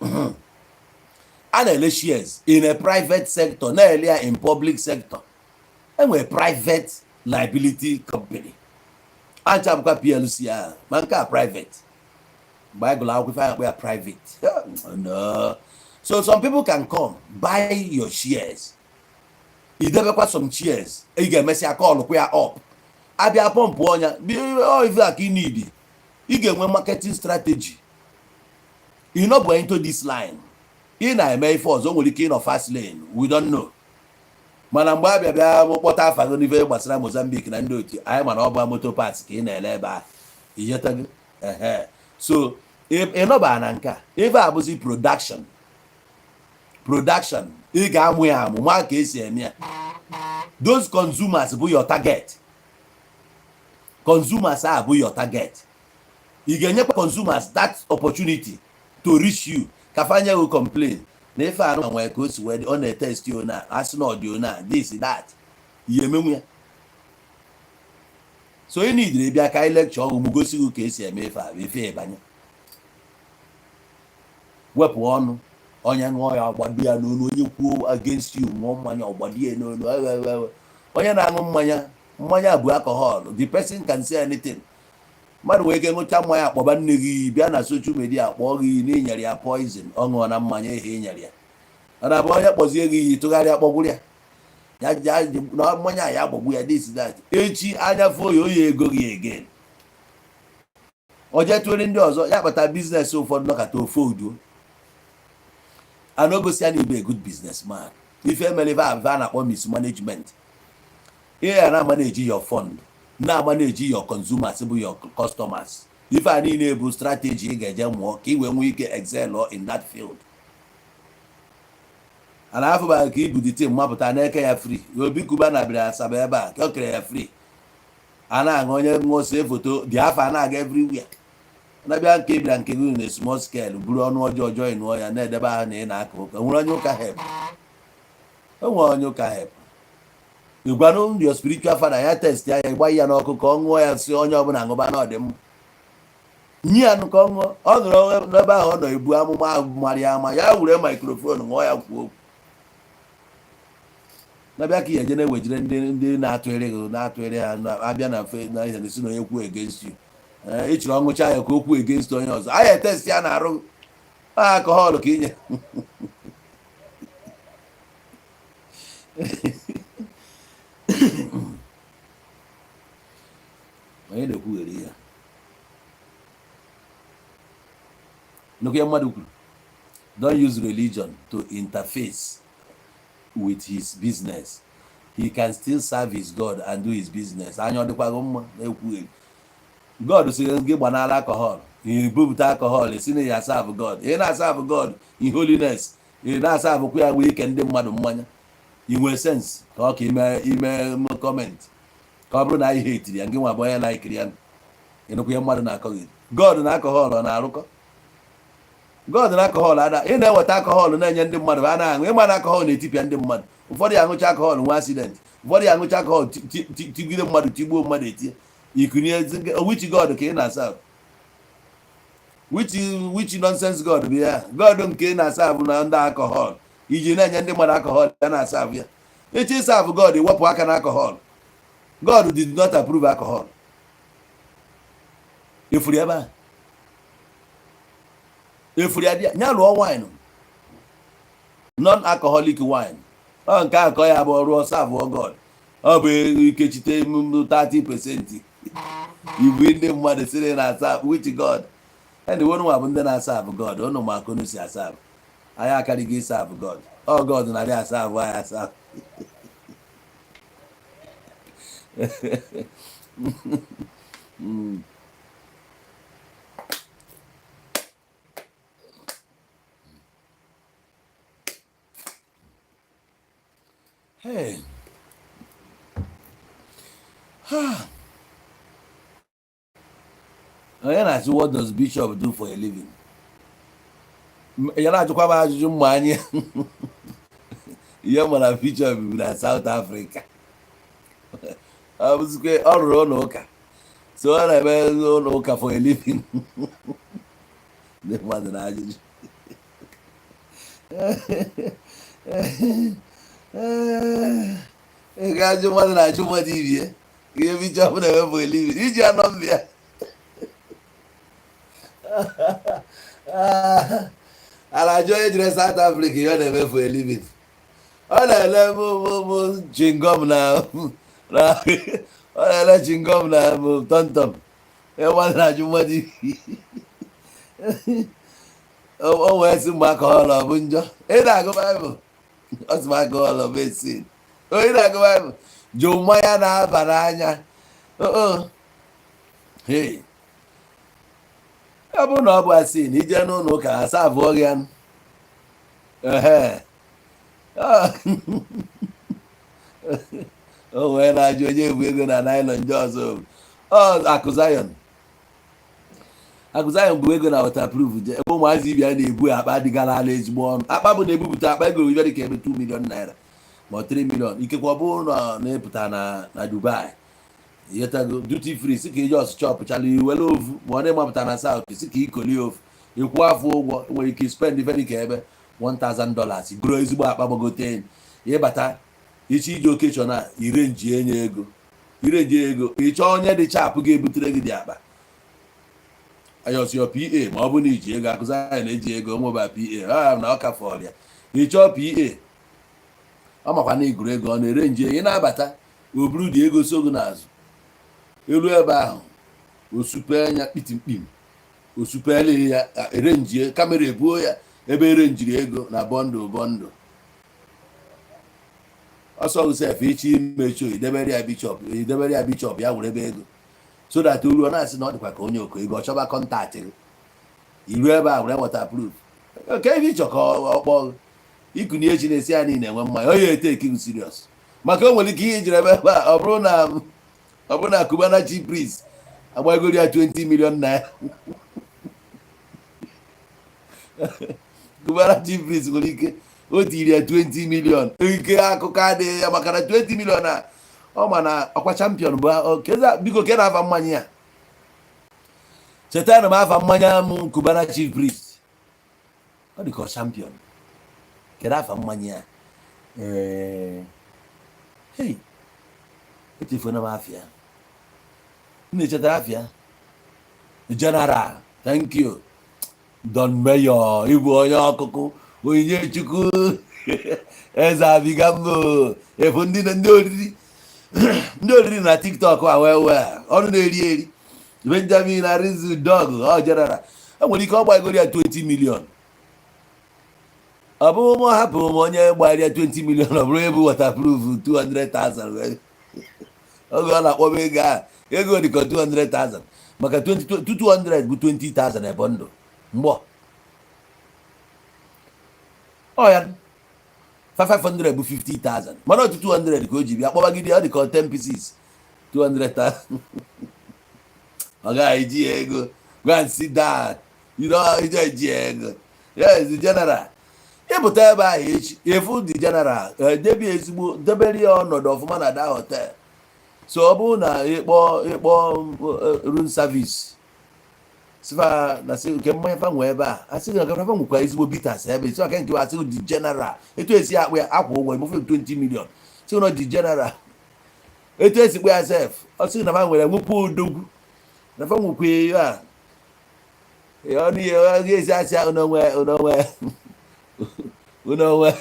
A na-ele shares in a private sector, na-ele ya in public sector. Enwere private liability company, acha bụkwa PLC ahụ, ma nke a private. Mgbe anyị gụrụ akwụkwọ, ife anyị akpọ ya private. No, so some people can come buy your shares, idebekwa some shares, ị ga-emesịa call kwa ya up, abịa pọmpụ ọnya ife a ka ị need. Ị ga-enwe marketing strategy. Ị nọbụ into this line, ị na-eme ife ọzọ, nwere ike ịnọ fast lane, we don't know. Mana mgbe abịa bịa kpọta afa gị n'ife gbasara Mozambique na ndị otu anyị, mana ọ bụ moto parts ka ị na-ele ebe a. Iyetago? Ehe. So ị nọba na nke a, ife a bụzi production. Production, ị ga-amụ ya amụ, ma ka esi eme ya. Those consumers bụ your target consumers a bụ your target. Ị ga-enyekwa consumers that opportunity to reach you, ka fa nye gị complain na ife anụ nwere ka o si wee dị, ọ na-etest ona, asị na ọ dị ona, this, that, ihe emenwu ya. So ị nidiri bịa ka anyị lecture ọgụ, mụ gosi gị ka esi eme ife a, ife ịbanye. Wepụ ọnụ onye ṅụọ ya, ọgbado ya n'onu. Onye kwuo against you, ṅụọ mmanya, ọgbado ya n'onu. Ewe, ewe, ewe. Onye na-aṅụ mmanya, mmanya bụ alcohol, the person can say anything. Mmadụ nwere ike ṅụcha mmanya, akpọba nne gị iyi, bịa na social media kpọọ gị iyi na inyere ya poison. Ọ ṅụọ na mmanya ihe inyere ya. Ọ na-abụ onye kpọzie gị iyi, tụgharịa kpọgburu ya ya ya na mmanya ya agbagbu ya, this, that. Echi anya fuo ya, oyi ego gị again, o jee tụere ndị ọzọ ya kpata. Business ụfọdụ nọkata ofe udo ana ogosi ya na ibe a good businessman. Ife mere ife a na-akpọ mismanagement. Ihe ya na-ama na-eji your fund, na-ama na-eji your consumers bụ your customers. Ife a niile bụ strategy ị ga-eje mụọ ka ị wee nwee ike excel in that field. Ana afụbaghị ka ibu the team mapụta n'eke ya free. Obi Kuba na bịara Asaba ebe a ka o kere ya free, a na-aṅụ, onye ṅụọ see foto dị afọ a na-aga everywhere. Na-abịa nke bịara nke gị na small scale, buru ọnụ ọjọọ join nụọ ya, na-edebe ahụ na ị na-aka ụka. Nwere onye ụka help, o nwere onye ụka help. Ịgwanụ your spiritual father ya test ya, ya gba ya n'ọkụ ka ọ ṅụọ ya, si onye ọbụla ṅụba na ọdịmma, nye ya nụ ka ọ ṅụọ. Ọ nọrọ n'ebe ahụ ọ nọ ebu amụma ahụ mara ya ama, ya were microphone ṅụọ ya, kwuo okwu na-abịa ka ihe eje na-ewejire ndị na-atụgharị gị, na-atụgharị ha, abịa na fe na ihe na-esi na onye kwuo against you. Ị chọrọ ọṅụcha ya ka o kwuo against onye ọzọ, anyị etest ya na-arụ alcohol ka inye. Onye na-ekwugheri ya nnukwu ihe mmadụ kwuru: "Don't use religion to interface with his business. He can still serve his God and do his business." Anya ọ dịkwaghị mma na-ekwugheri. God sị gị gbanala alcohol, ị bupụta alcohol, si na ya serve God. Ị na-aserve God in holiness, ị na-aservekwa ya nwee ike ndị mmadụ mmanya. Ị nwee sense ka ọ ka ime ime comment ka ọ bụrụ na ihe etiri ya, ngị nwa bụ onye laikiri ya. Ịnụkwa ihe mmadụ na-akọ gị? God na alcohol ọ na-arụkọ? God na alcohol ada. Ị na-eweta alcohol na-enye ndị mmadụ, ha na-aṅụ. Ịma na alcohol na-etipịa ndị mmadụ. Ụfọdụ ya aṅụcha alcohol, nwe accident. Ụfọdụ ya aṅụcha alcohol, tigide mmadụ, tigbuo mmadụ, etie ikunye. Which God ka ị na-asa? Which nonsense God bụ ya? God nke ị na-asa bụ na ndị alcohol iji na-enye ndị mmadụ alcohol ya na-asa ya. Echi ịsa bụ God, wepụ aka na alcohol. God did not approve alcohol. Efuru ebe a, efuru ya dị ya lụọ wine, non-alcoholic wine. Ọ nke akọ ya bụ ọrụ ọsọ abụọ. God ọ bụ ikechite 30% ibu ndị mmadụ sịrị na-asa. Which God? And nwa bụ ndị na-asa abụ God. Ụnụ ma akụnụ si asa abụ. Anyị akarịghị ịsa abụ God. Ọ God narị asa abụ anyị asa. Hey. Onye na-asị, "What does Bishop do for a living?" Ya na-ajụkwa m ajụjụ mma anyị. Ihe mara Bishop bi na South Africa. Ọ bụzikwe ọ rụrụ ụlọ ụka, so ọ na-eme ụlọ ụka for a living. Ndị mmadụ na ajụjụ. Ị ga-ajụ mmadụ na-ajụ mmadụ ibie ihe Bishop na-eme for a living iji anọ mbịa. A na-ajụ onye jere South Africa ihe ọ na-eme for a living. Ọ na-ele mụ chewing gum na ọ na-ele chewing gum na tọmtọm. Ihe mmadụ na-ajụ mmadụ, o wee sị mgbe alcohol ọ bụ njọ. Ị na-agụ Baịbụl, ọ sị m alcohol ọ bụ esi. Onye na-agụ Baịbụl jụ mmanya na-aba n'anya. Hey, ọ bụrụ na ọ bụ asị na ije n'ụlọ ụka asa abụọ gị anụ. Ehe, o wee na-ajụ onye ebu ego na nylon ndị ọzọ. Ọ Akụ Zion, Akụ Zion bụ ego na waterproof je ebe ụmụazị ibe ya na-ebu akpa dịgara ala ezigbo ọnụ. Akpa bụ na-ebupụta akpa ego ibe dịka ebe 2 million naira ma ọ 3 million. Ikekwe ọ bụrụ na na-epụta na Dubai yetago duty free, si ka ije ọsụ chọpụchala iwere ovu, ma ọ na-emapụta na South, si ka ikoli ofu ịkwụ afọ ụgwọ. Nwere ike spend ife dịka ebe $1000 goro ezigbo akpa gbagote. Ịbata iche ije occasion a, ire nji enye ego, ire nji ego. Ịchọọ onye dị chapụ ga-ebutere gị dị akpa ayọsịọ pa, ma ọ bụ na iji ego. Akụzi anya na-eji ego nweba pa a na ọ ka fọrọ ya. Ịchọọ pa, ọ makwa na iguru ego, ọ na-ere nje. Ị na-abata, o buru dị ego so gị n'azụ elu ebe ahụ, osupe anya kpitimkpim, osupele ya, erenjie camera ebuo ya ebe erenjiri ego na bundle bundle. Ọsọ sef ichi imecho, idebere ya bishop, idebere ya bishop, ya were ebe ego so that olu ọ na-asị na ọ dịkwa ka onye oko ego. Ọ chọba contact gị, iru ebe a were waterproof ka ebe ịchọ ka ọ kpọọ gị. Ikunye echi na-esi ya niile enwe mmanya, onye ete gị serious, maka o nwere ike ihe ijiri ebe a. Ọ bụrụ na Cubana Chief Priest agbagoro ya 20 million naira, Cubana Chief Priest nwere ike o tiri ya 20 million. Ike akụkọ adịghị ya, maka na 20 million a ọ ma na ọkwa champion bụ biko ke na-afa mmanya ya. Chetara m afa mmanya m Cubana Chief Priest, ọ dị ka ọ champion. Kedu afa mmanya ya? Ee, hey, echefuna m afịa m na-echetara afịa. General, thank you. Don Mayor, ịbụ onye ọkụkụ, onyinye Chukwu, eze abigambo efu. Ndị oriri na TikTok a wee wee ọnụ na-eri eri. Benjamin Arizu dog ọ general. E nwere ike ọ gbagoro ya 20 million. Ọ bụrụ m hapụrụ m onye gbara ya 20 million, ọ bụrụ ebu waterproof 200,000 oge ọ na-akpọba ego ahụ, ego dịka 200,000, maka 20 200 bụ 20,000 ebe ndụ mgbọ ọ ya 500 bụ 50,000, mana otu 200 ka o ji bịa kpọbagide ọ dịka 10 pieces 200,000. Ọ gaghị eji ya ego. Go and sit down, you know, ije eji ya ego. Yes, general. Ịpụta ebe ahụ echi, efu the general debe ezigbo, debere ya ọnọdụ ọfụma na that hotel. So ọ bụrụ na ịkpọ room service, sịfa na sị nke mmanya fa nwee ebe a, asị gị na fa nwekwa ezigbo bitters ebe sị aka nke asị the general. Etu esi akpụ ya akwa ụgwọ emefe 20 million, sị na the general, etu esi kpụ ya sef, ọ sị na fa nwere nwekwa odogwu, na fa nwekwa ya ọnụ ihe ọ ga-esi asị unonwe unonwe unonwe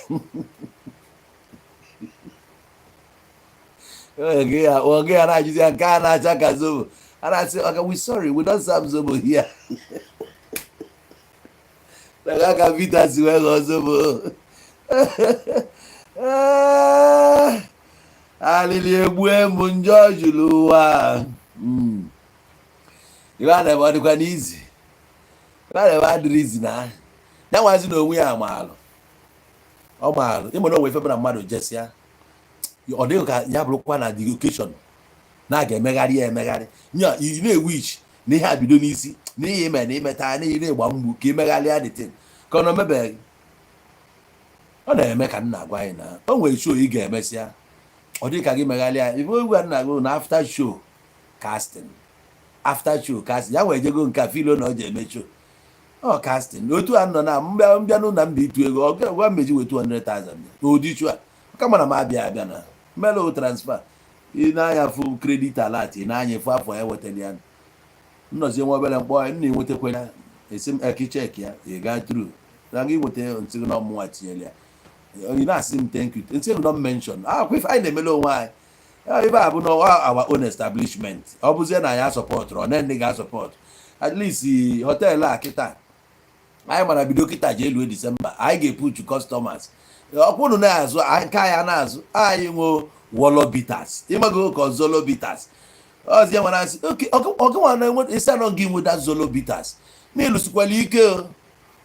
oge ya na-ajụzi ya nke a na-acha ka zobo a na-asị, "Okay, we sorry, we don't serve zobo here." Na ka Peter si wee ghọọ zobo. Alili egbue m, njọ juru ụwa. Ibe a na-eme ọ dịkwa n'izi, ibe a na-eme adịrị izi na ya nwazi na onwe ya maalụ ọ maalụ ịma na onwe ife bụ na mmadụ jesịa, ọ dịghị ka ya bụrụkwa na the occasion na a ga-emegharị ya emegharị nya. Ị na-ewish na ihe a bido n'isi n'ihi ime na imeta n'ihi na-ịgba mgbu ka imegharịa the thing ka ọ na omebeghị. Ọ na-eme ka nna gwa anyị na o nwere show ị ga-emesịa, ọ dị ka gị megharịa ife egwu a nna gị na after show casting, after show casting. Ya nwere jego nke a filo na ọ ji eme show ọ casting. Otu a nọ na mbịa mbịanụ na mba itu ego ọ gwa mmeji wee 200,000 ụdị show a kama na m abịa abịa na melo transfer. Ị na-anya fụ credit alert, ị na-anya fụ afọ ya wetara ya nnọzie nwa obere mkpọ nna enwetakwa ya, esi m eki check ya, ị gaa through na gị nweta nsị gị na ọmụnwa tinyere ya. Ị na-asị m thank you, nsị gị no mention akwa ife anyị na-emele onwe anyị. Ebe a bụ na our own establishment, ọ bụzie na ya sọpọtụrụ ọ na ndị ga-asọpọtụ at least hotel a kịta anyị mara bido kịta ji elu Disemba, anyị ga-epuchu customers ọkwụnụ na-azụ nke anyị na-azụ anyị nwee wolo bitters, ịmago ka zolo bitters ọzi ya nwere asị ọgụnwa na-enwe isi anọ gị nweta zolo bitters n'ịlụsikwala ike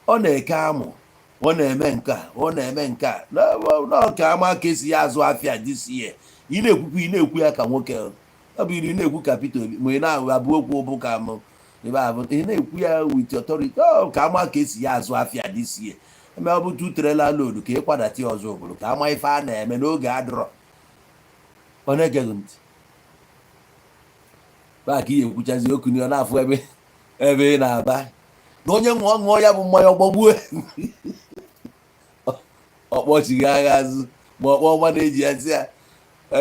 ọ na-eke amụ, ọ na-eme nke a, ọ na-eme nke a n'ọka ama ka esi ya azụ afịa this year. Ị na-ekwukwa, ị na-ekwu ya ka nwoke ọ bụ iri na-ekwu ka Peter Obi ma ị na-abụ okwu bụ ka m ebe abụ ị na-ekwu ya with authority ọ ka ama ka esi ya azụ afịa this year. Eme ọ bụ two trailer load ka ị kwadata ya ọzọ obodo ka ama ife a na-eme n'oge adịrọ. Ọ na-egeghị ntị paakị ihe ekwuchazi okwu ọ na-afụ ebe ebe ị na-aba na onye ṅụọ ṅụọ ya bụ mmanya ọgbọgbue ọkpọchighị agha azụ ma ọkpọ ọma na-eji ya sị ya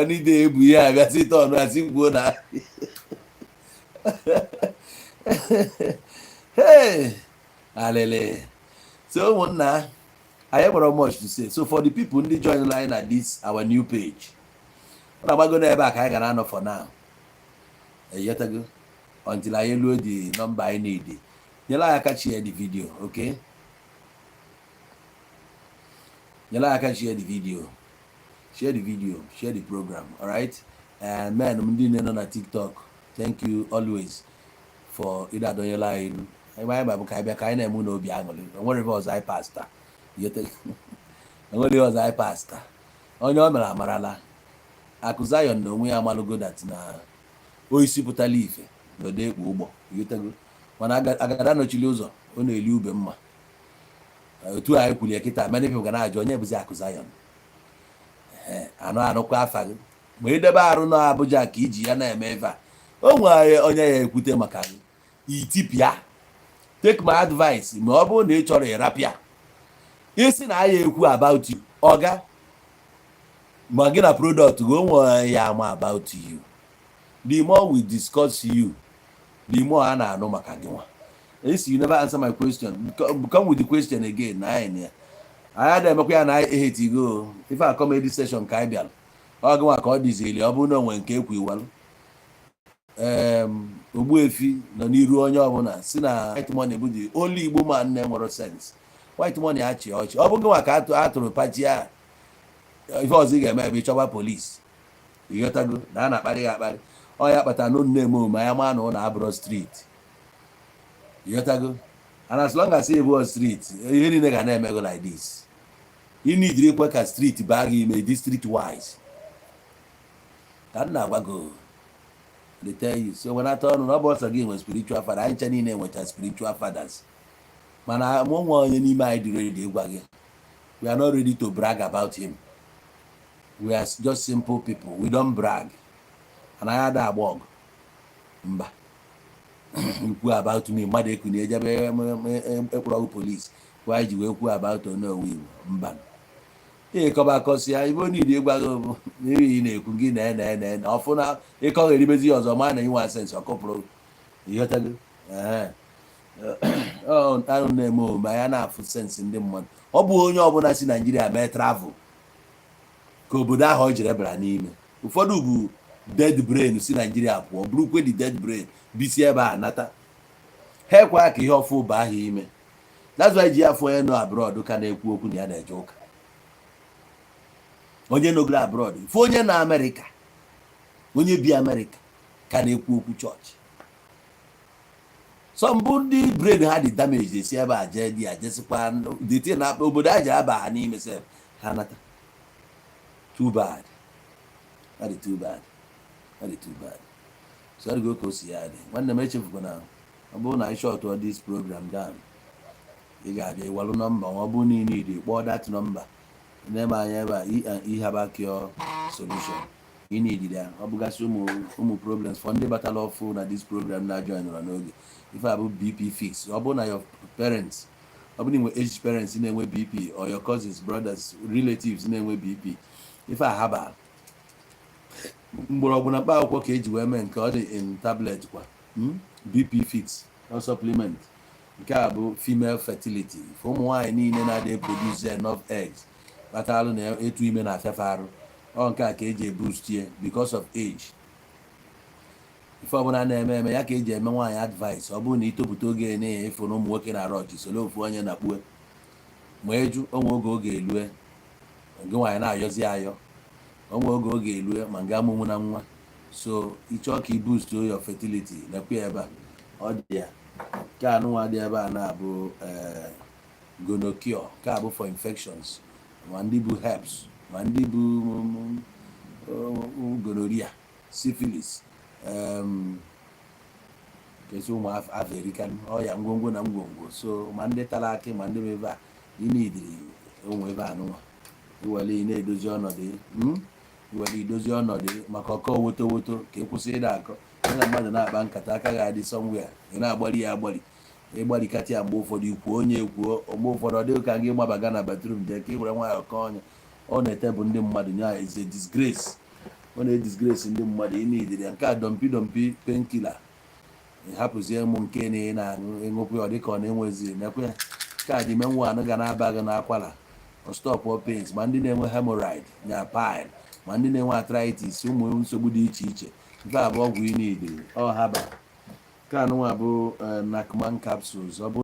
nide ebu ihe abịa sị tọn asị kwuo na hey alele. So ụmụnna anyị nwere much to say. So for the people ndị join line na this our new page, ọ na-agbago n'ebe a ka anyị ga na-anọ for now, eyetago until anyị eluo the number anyị need. Nyere anyị aka share the video, okay? Nyere anyị aka share the video, share the video, share the program. Alright, and men ndị nọ na TikTok, thank you always for ịda adọnyela anyị ilu anyị. Anyị bụ ka anyị bịa ka anyị na-eme n'obi aṅụrị. Onwere ihe ọzọ anyị pasta, onwere ihe ọzọ anyị pasta. Onye o mere amarala akụ Zion na onwe ya amalụgo that na oisi pụtala ife na ode ekpo ụgbọ yotego, mana agada nọchiri ụzọ ọ na-eli ube mma. Otu anyị kwuru ya kịta, many people ga na-ajụ onye bụzi akụ Zion. Anụ anụkwa afa gị ma idebe arụ na Abuja ka iji ya na-eme ife a, o nwere onye ya ekwute maka gị itipịa. Take my advice, ma ọ bụrụ na ị chọrọ ịrapịa isi na aya ekwu about you, ọga ma gị na product gị, o nwere ya ama about you. The more we discuss you, the more a na-anụ maka gị nwa. Esi you never answer my question, come with the question again. Na anyị na ya anyị adịghị emekwa ya na anyị ehetigo ife a comedy session ka anyị bịara. Ọ gị nwa ka ọ dịzili, ọ bụrụ na onwe nke ekwu iwalụ Ogbuefi nọ n'iru onye ọbụla si na White Money bụ the only Igbo man na-enwero sense. White Money achị ọchị, ọ bụ gị nwa ka atụrụ pachi a. Ife ọzọ ị ga-eme bụ ịchọba polisi, ịghọtago na a na-akparị ya akparị. Ọ ya kpatara na unu na-eme omume anya maa na ụlọ abụrọ street, ịghọtago? And as long as ị bụ street, ihe niile ga na-emego like this. Ị nidiri ekwe ka street baa gị ime district wise ka m na-agwa gị, they tell you. So wenata ọnụ na ọ bụ ọsọ gị nwe spiritual father. Anyị ncha niile nwecha spiritual fathers, mana mụ nwe onye n'ime anyị dị ready ịgwa gị We are not ready to brag about him. We are just simple people. We don't brag. Anaghị ada agba ọgụ mba ikwu about me. Mmadụ eku na ejebe ekpọrọ ọgụ police kwa ji wee kwuo about Onowu Igbo. Mba, ịkọba akọsịa ibe niile ịgwa gị bụ n'ihi ị na-ekwu gị na na na na ọfụ na ịkọ ga-erimezi ya ọzọ, ma na inwe sense ọkụpụrụ. Ịghọtago? Ee, ahụ na-eme omume ya na-afụ sense ndị mmadụ. Ọ bụ onye ọbụla si Naijiria mee travel ka obodo ahụ ọ jere bara n'ime. Ụfọdụ bụ dead brain si Naijiria pụọ, bụrụkwe the dead brain bisi ebe a nata ha ekwe ka ihe ọfụ ba ahụ ime. That's why ji afọ onye nọ abroad ka na-ekwu okwu na ya na-eje ụka. Onye nọgoro abroad, fụ onye na Amerịka, onye bi Amerịka ka na-ekwu okwu chọọchị. So mbụ ndị brain ha dị damage esi ebe a jee dị ya jesikwa dete na obodo a ji aba ha n'ime sef, ha nata. Too bad. That is too bad. That is too bad. So ọ ka o si ya dị. Nwanne m, echefukwana, ọ bụrụ na ị short this program down, ị ga-abịa iwalụ nọmba. Ma ọ bụrụ na ị need, kpọọ that nọmba na-eme anya ebe a, E&E Herbal Cure Solution. Ị need ya, ọ bụgasị ụmụ ụmụ problems for ndị batara ọfụ na this program na join nọrọ n'oge. Ife a bụ BP fix. Ọ bụrụ na your parents, ọ bụrụ na ị nwe aged parents na-enwe BP, or your cousins, brothers, relatives na-enwe BP, ife a herbal mgbọrọgwụ na mkpa akwụkwọ ka eji wee mee nke ọ dị in tablet kwa. BP fix or supplement. Nke a bụ female fertility for ụmụ nwaanyị niile na-adị produce enough eggs, kpatalụ na etu ime na-afịafe arụ. Ọ nke a ka eji eboost ye because of age. Ife ọbụla na-eme eme ya ka eji eme nwaanyị advice. Ọ bụrụ na itopụta oge na ịfụ na ụmụ nwoke na-arụ ọchị, soro ofu onye na kpue ma eju onwe oge oge elue gị nwaanyị na-ayọzi ayọ onwe oge oge elue ma nga amụmụ na nwa. So ịchọọ ka i boost your fertility, nekwe ya ebe a ọ dị ya. Nke anụnwa dị ebe a na-abụ ee gonocure. Nke a bụ for infections, ma ndị bụ herpes, ma ndị bụ gonorrhea, syphilis, kesi ụmụ Afrịka ọya ngwongwo na ngwongwo. So ma ndị tara akị, ma ndị bụ ebe a ị nidiri ụmụ ebe anụnwa iwere ị na-edozi ọnọdụ, iwere idozi ọnọdụ maka ọkọ woto woto ka ị kwụsị ịda akọ ya na mmadụ na-akpa nkata. Aka ga-adị somewhere, ị na-agbali ya agbali, ịgbalikata ya. Mgbe ụfọdụ ikwuo onye ekwuo, mgbe ụfọdụ ọ dịghị ka gị gbabaga na bathroom jee ka ị were nwayọọ kọọ ọnya. Ọ na-etebụ ndị mmadụ nya is a disgrace. Ọ na-edisgrace ndị mmadụ. Ị nidiri ya. Nke a dompi dompi painkiller, ị hapụzie mụ nke na ị na-aṅụ ịṅụkwa ya, ọ dịka ọ na-enwezi. Nekwe ya, nke a dị ime nwa anụ ga na-aba gị n'akwara, stop pains, ma ndị na-enwe hemorrhoid na pile, ma ndị na-enwe arthritis, ụmụ nsogbu dị iche iche. Nke a bụ ọgwụ ị nidiri. Ọ haba nke anụnwa bụ Nakman capsules. Ọ bụ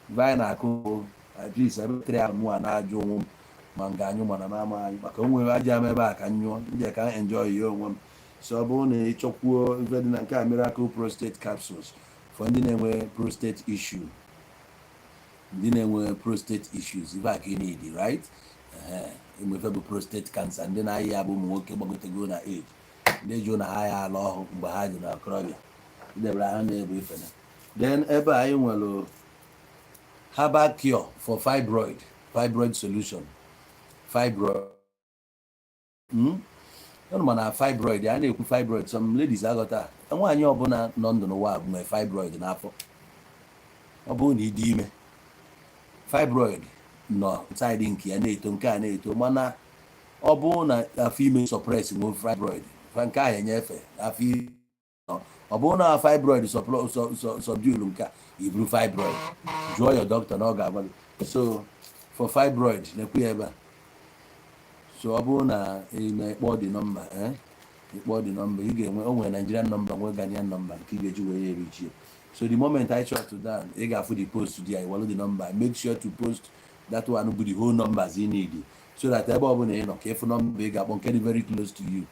mgbe anyị na-akụ at least ebe tere mụ a na-ajụ onwe m ma m ga-anyụ, mana m ama anyụ maka onwe aja m ebe a ka m nyụọ ndị ka m enjoy ya onwe m. So ọ bụrụ na ị chọkwuo ife dị na nke a, Miracle Prostate capsules for ndị na-enwe prostate issue, ndị na-enwe prostate issues, ife a ka ị need, right? Enwefe bụ prostate cancer. Ndị na-ayị ya bụ ụmụ nwoke gbagotego na age, ndị jụ na ha ya ala ọhụụ mgbe ha dị na okorobịa idebere ahụ na-ebu ife na. Then ebe anyị nwere herbal cure for fibroid, fibroid solution, fibroid. Unu ma na fibroid a na-ekwu, fibroid, some ladies aghọta. Nwaanyị ọbụla nọ ndụ n'ụwa bụ nwere fibroid n'afọ. Ọ bụrụ na ị dị ime, fibroid nọ side nke ya na-eto, nke a na-eto. Mana ọ bụrụ na afọ ime suppress nwee fibroid nke ahụ enyefe afọ ime, ọ bụrụ na fibroid subdue nke a, iburu fibroid, jụọ ya dọkịta na ọ ga-agwa gị. So for fibroid, na-ekwu ya ebe a. So ọ bụrụ na ị na-ekpọ dị nọmba, ịkpọ dị nọmba ị ga-enwe, o nwere Nigerian nọmba, nwee Ghanaian nọmba nke ị ga-eji wee ya erichie. So the moment I shut down, ị ga-afụ the post dị ya, iwelu the number. Make sure to post that one bụ the whole numbers ị need, so that ebe ọbụla ị nọ ka ịfụ nọmba ị ga-akpọ nke dị very close to you.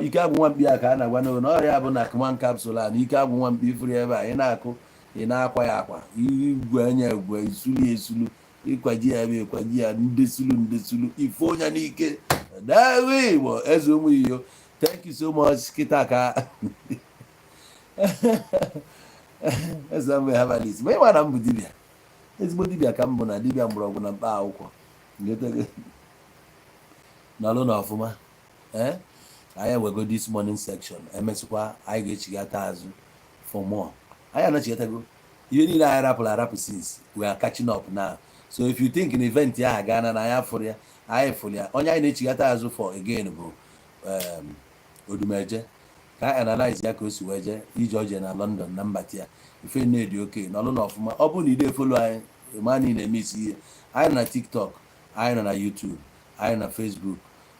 Ike agwụ nwa mkpi a ka a na-agwa n'oge na ọrịa bụ na Kman capsule a na ike agwụ nwa mkpi ifuru ebe a ị na-akụ, ị na-akwa ya akwa, igwe anya egwe isulu esulu, ịkwaji ya ebe ịkwaji ya ndesulu ndesulu ife onye n'ike dawe. Igbo eze, ụmụ iyo, thank you so much. Kịta ka eze mgbe herbalist ma ịma na m bụ dibịa. Ezigbo dibịa ka m bụ na dibịa mgbọrọgwụ na mkpa akwụkwọ. Nọlụ na ọfụma. Ee, anyị ewego this morning section. Emesịkwa, anyị ga-echigata azụ for more. Anyị anachigatago ihe niile anyị rapụrụ arapụ since. We are catching up now. So if you think na event ya agana na anyị fụrụ ya, anyị fụrụ ya. Onye anyị na-echigata azụ for again bụ Odumeje, ka anyị analyze ya ka o si wee jee ije oje na London na mbata ya. Ife nne oke nọlụ na ọfụma. Ọ bụrụ na ide follow anyị, ma na ị na-eme isi ihe. Anyị nọ na TikTok, anyị nọ na YouTube, anyị nọ na Facebook.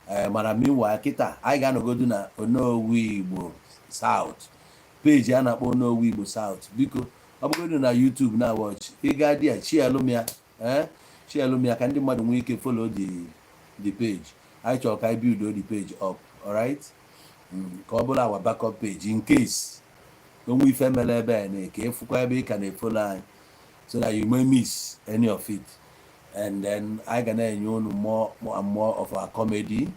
Ee, mana meanwhile, kịta anyị ga-anọgodu na Onowu Igbo South page a na-akpọ Onowu Igbo South. Biko, ọ bụgodu na YouTube na watch, ị ga dị ya, chielum ya. Ee, chielum ya ka ndị mmadụ nwee ike follow the page. Anyị chọrọ ka anyị build the page up, alright? Ka ọ bụrụ our backup page in case onwe ife mere ebe a na ka ịfụkwa ebe ị ka na-efollow anyị, so that you may miss any of it. And then anyị ga na-enye unu more, more and more of our comedy,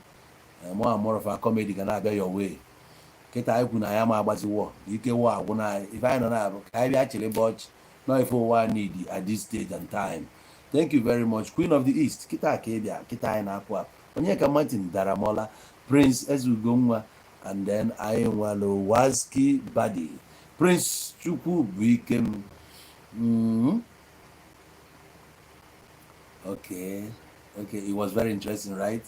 more and more of our comedy ga na-abịa your way. Kịta anyị kwu na ya ma agbazi wọ ike wọ agwụ na anyị. Ife anyị nọ na-abụ ka anyị bịa chịrị bọchị nọ ife ụwa need at this stage and time. Thank you very much, Queen of the East. Kịta ka ị bịa, kịta anyị na-apụ apụ. Onye ka Martin Daramola, Prince Ezugonwa, and then anyị nwere Waski Badi, Prince Chukwu bụ ikem. Okay, it was very interesting, right?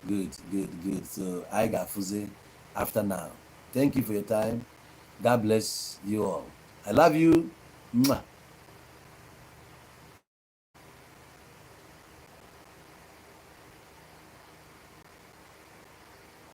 Good, good, good. So I got Fuze after now. Thank you for your time. God bless you all. I love you. Mwah.